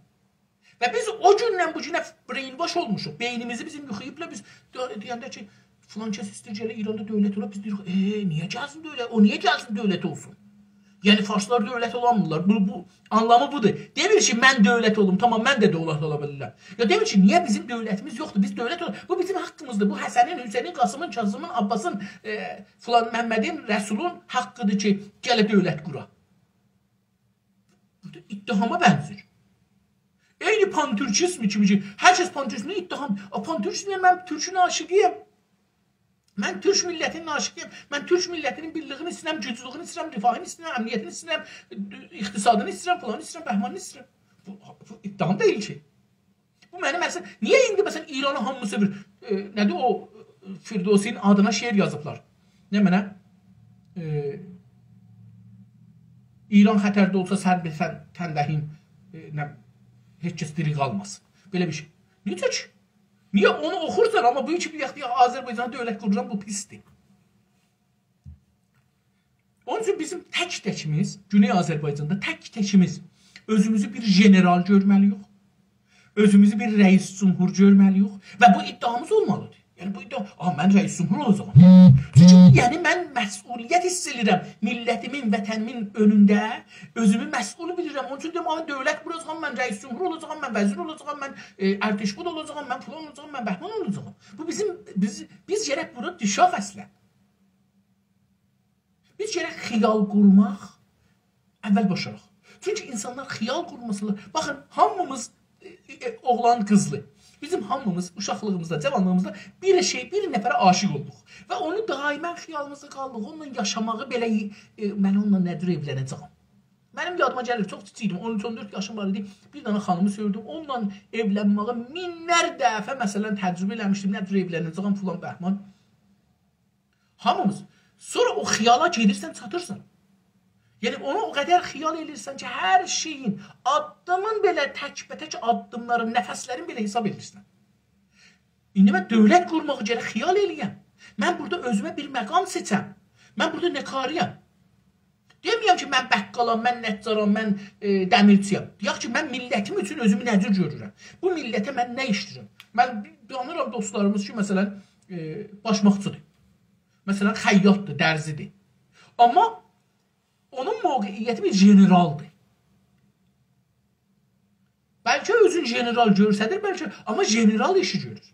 و بیز او گوندن بو گونه brainwash اولموشوق. بئینیمیزی بیزیم یوخاییبلار، بیز دؤ-، دئینده کی، فلان کس ایسته‌ییر گله ایراندا دؤولت اولا، بیز دئییریک، «ائ، نییه گلسین دؤولت؟ او نییه گلسین دؤولت اولسون؟» یعنی فارسلار دؤولت اولاممیرلار. بو، بو آنلامی بودور. دئمیر کی، «من دؤولت اولوم، تامام، من ده دؤولت اولا بیلیرم.» یا دئمیر کی، «نییه بیزیم دؤولتیمیز یوخدور؟ بیز دؤولت اولوق.» بو بیزیم حاققیمیزدیر. بو حسنین، حسینین، قاسیمین، کاظیمین، عباسین، ائ، فلان محمدین، رسولون حاققیدیر کی، گله دؤولت قورا. بورادا اتهاما بنزیر. عینی پان‌تورکیزم کیمی کی، هر کس پان‌تورکیزمه اتهام. آ، پان‌تورکیزم، یعنی من تورکون عاشیقی‌یم. من تورک میللتینین عاشیقی‌یم. من تورک میللتینین بیرلیگینی ایسته‌ییرم، گوجلویونو ایسته‌ییرم، رفاهینی ایسته‌ییرم، امنیتینی ایسته‌ییرم، اقتصادینی ایسته‌ییرم، فلانی ایسته‌ییرم، بهمانینی ایسته‌ییرم. بو، بو اتهام دئییل کی. بو منیم مثلا، نییه ایندی مثلا ایرانی هامی سئویر؟ ائ، نه‌دیر او، ائ، فردوسی‌نین آدینا شعر یازیبلار. نمنه؟ ائ، «ایران خطرده اولسا سر به سر تندهیم»، ائ، نه، «هئچ کس دیری قالماسین.» بئله بیر شئی. نئجه کی؟ نییه اونو اوخورسان، آمما بو کی، بیر یاخدا آذربایجان دؤولت قورورام، بو پیسدیر. اونون اوچون بیزیم تک-تکیمیز، گونئی آذربایجاندا تک-تکیمیز اؤزوموزو بیر ژنرال گؤرمه‌لی‌ییک، اؤزوموزو بیر رئیس جمهور گؤرمه‌لی‌ییک و بو ادعامیز اولمالیدیر. یعنی بو ادعا، «آ، من رئیس جمهور اولاجاغام.» چونکی، یعنی، من مسئولیت حیس ائدیرم میللتیمین، وطنیمین اؤنونده، اؤزومو مسئول بیلیرم. اونون اوچون دئییرم، «آ، من دؤولت قوراجاغام، من رئیس جمهور اولاجاغام، من وزیر اولاجاغام، من، ائ، ارتش بود اولاجاغام، من فلان اولاجاغام، من بهمان اولاجاغام.» بو بیزیم، بیز، بیز گرک بونا دوشک اصلا. بیز گرک خیال قورماق اول باشاراق. چونکی اینسانلار خیال قورماسالار، باخین، هامیمیز، ائ، ائ، اوغلان، قیزلی، بیزیم هامیمیز اوشاقلیغیمیزدا، جاوانلیغیمیزدا بیر شئی، بیر نفره عاشیق اولدوق و اونو دائما خیالیمیزدا قالدیق. اونونلا یاشاماغی بئله، ائ، «من اونونلا نه جور ائولنه‌جه‌یم؟» منیم یادیما گلیر، چوخ کیچیک ایدیم، اون اوچ، اون دؤرد یاشیم وار ایدی. بیر دنه خانیمی سئویردیم، اونونلا ائولنمه‌یی مینلر دفعه، مثلا، تجربه ائله‌میشدیم، نه جور ائولنه‌جه‌یم، فلان بهمان. هامیمیز. سونرا او خیالا گئدیرسن، چاتیرسان. یعنی، اونو او قدر خیال ائدیرسن کی، هر شئیین، آددیمین بئله، تک‌به‌تک آددیملارین، نفسلرین بئله حساب ائدیرسن. ایندی من دؤولت قورماغی گرک خیال ائله‌یم. من بورادا اؤزومه بیر مقام سئچم. من بورادا نه کاره‌یم؟ دئمیرم کی، من بقالام، من نجارام، من، ائ، دمیرچی‌یم. دئیک کی، من میللتیم اوچون اؤزومو نه جور گؤرورم؟ بو میللته من نه ایشله‌ییرم؟ من تانیییرام دوستلاریمیز کی، مثلا، ائ، باشماقچی‌دیر. مثلا، خیاط‌دیر، درزی‌دیر. آمما اونون موقعیتی بیر ژنرال‌دیر. بلکه اؤزون ژنرال گؤرسدیر، بلکه، آمما ژنرال ایشی گؤرور.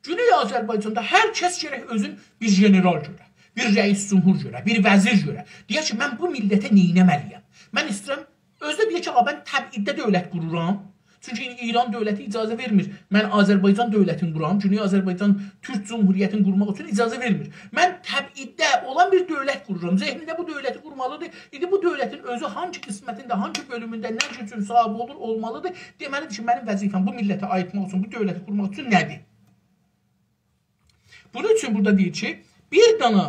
گونئی آذربایجاندا هر کس گرک اؤزون بیر ژنرال گؤره، بیر رئیس جمهور گؤره، بیر وزیر گؤره. دئیه کی، من بو میللته نه ائتمه‌لی‌یم؟ من ایسته‌ییرم، اؤزو ده دئیه کی، «آ، من تبعیدده دؤولت قورورام.» چونکی ایران دؤولتی اجازه وئرمیر من آذربایجان دؤولتینی قورام، گونئی آذربایجان تورک جمهوریتینی قورماق اوچون اجازه وئرمیر. من تبعیدده اولان بیر دؤولت قورورام. ذهنینده بو دؤولتی قورمالی‌دیر. ایندی بو دؤولتین اؤزو هانسی قسمتینده، هانسی بؤلومونده نه گوجون صاحیبی اولور، اولمالی‌دیر. دئمه‌لی‌دیر کی، منیم وظیفه‌م بو میللته عاییدماق اوچون، بو دؤولتی قورماق اوچون نه‌دیر؟ بونون اوچون بورادا دئییر کی، بیر دانا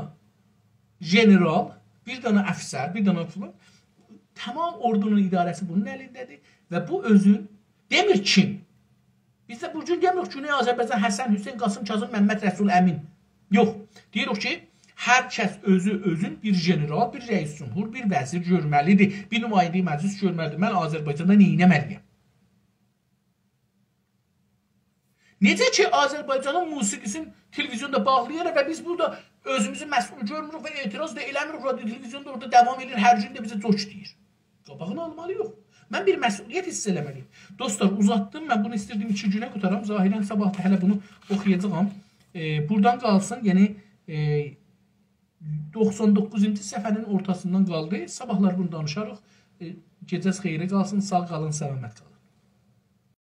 ژنرال، بیر دانا افسر، بیر دانا فلان، تمام اوردونون اداره‌سی بونون الینده‌دیر و بو اؤزون دئمیر کیم. بیز ده بو گون دئمیریک کی، گونئی آذربایجان، حسن، حسین، قاسیم، کاظم، ممد، رسول، امین. یوخ. دئییریک کی، هر کس اؤزو، اؤزون بیر ژنرال، بیر رئیس جمهور، بیر وزیر گؤرمه‌لی‌دیر، بیر نماینده مجلس گؤرمه‌لی‌دیر. من آذربایجاندا نه ائتمه‌لی‌یم؟ نئجه کی، آذربایجانین موسیقی‌سینی تلویزیوندا باغلاییرلار و بیز بورادا اؤزوموزو مسئول گؤرموروک و اعتراض دا ائله‌میریک، رادیو تلویزیون دا اورادا داوام ائدیر، هر گون ده بیزه جوک دئییر. قاباغینی آلمالی‌ییق. من بیر مسئولیت حیس ائله‌مه‌لی‌یم. دوستلار، اوزاتدیم، من بونو ایستیردیم ایکی گونه قوتارام. ظاهراً صاباح دا هله بونو اوخویاجاغام. ائ، بورادان قالسین، یعنی، ائ، دوخسان دوققوزونجو صفحه‌نین اورتاسیندان قالدی. صاباحلار بونو دانیشاریق. ائ، گئجه‌ز خئیره قالسین، ساغ قالین، سلامت قالین.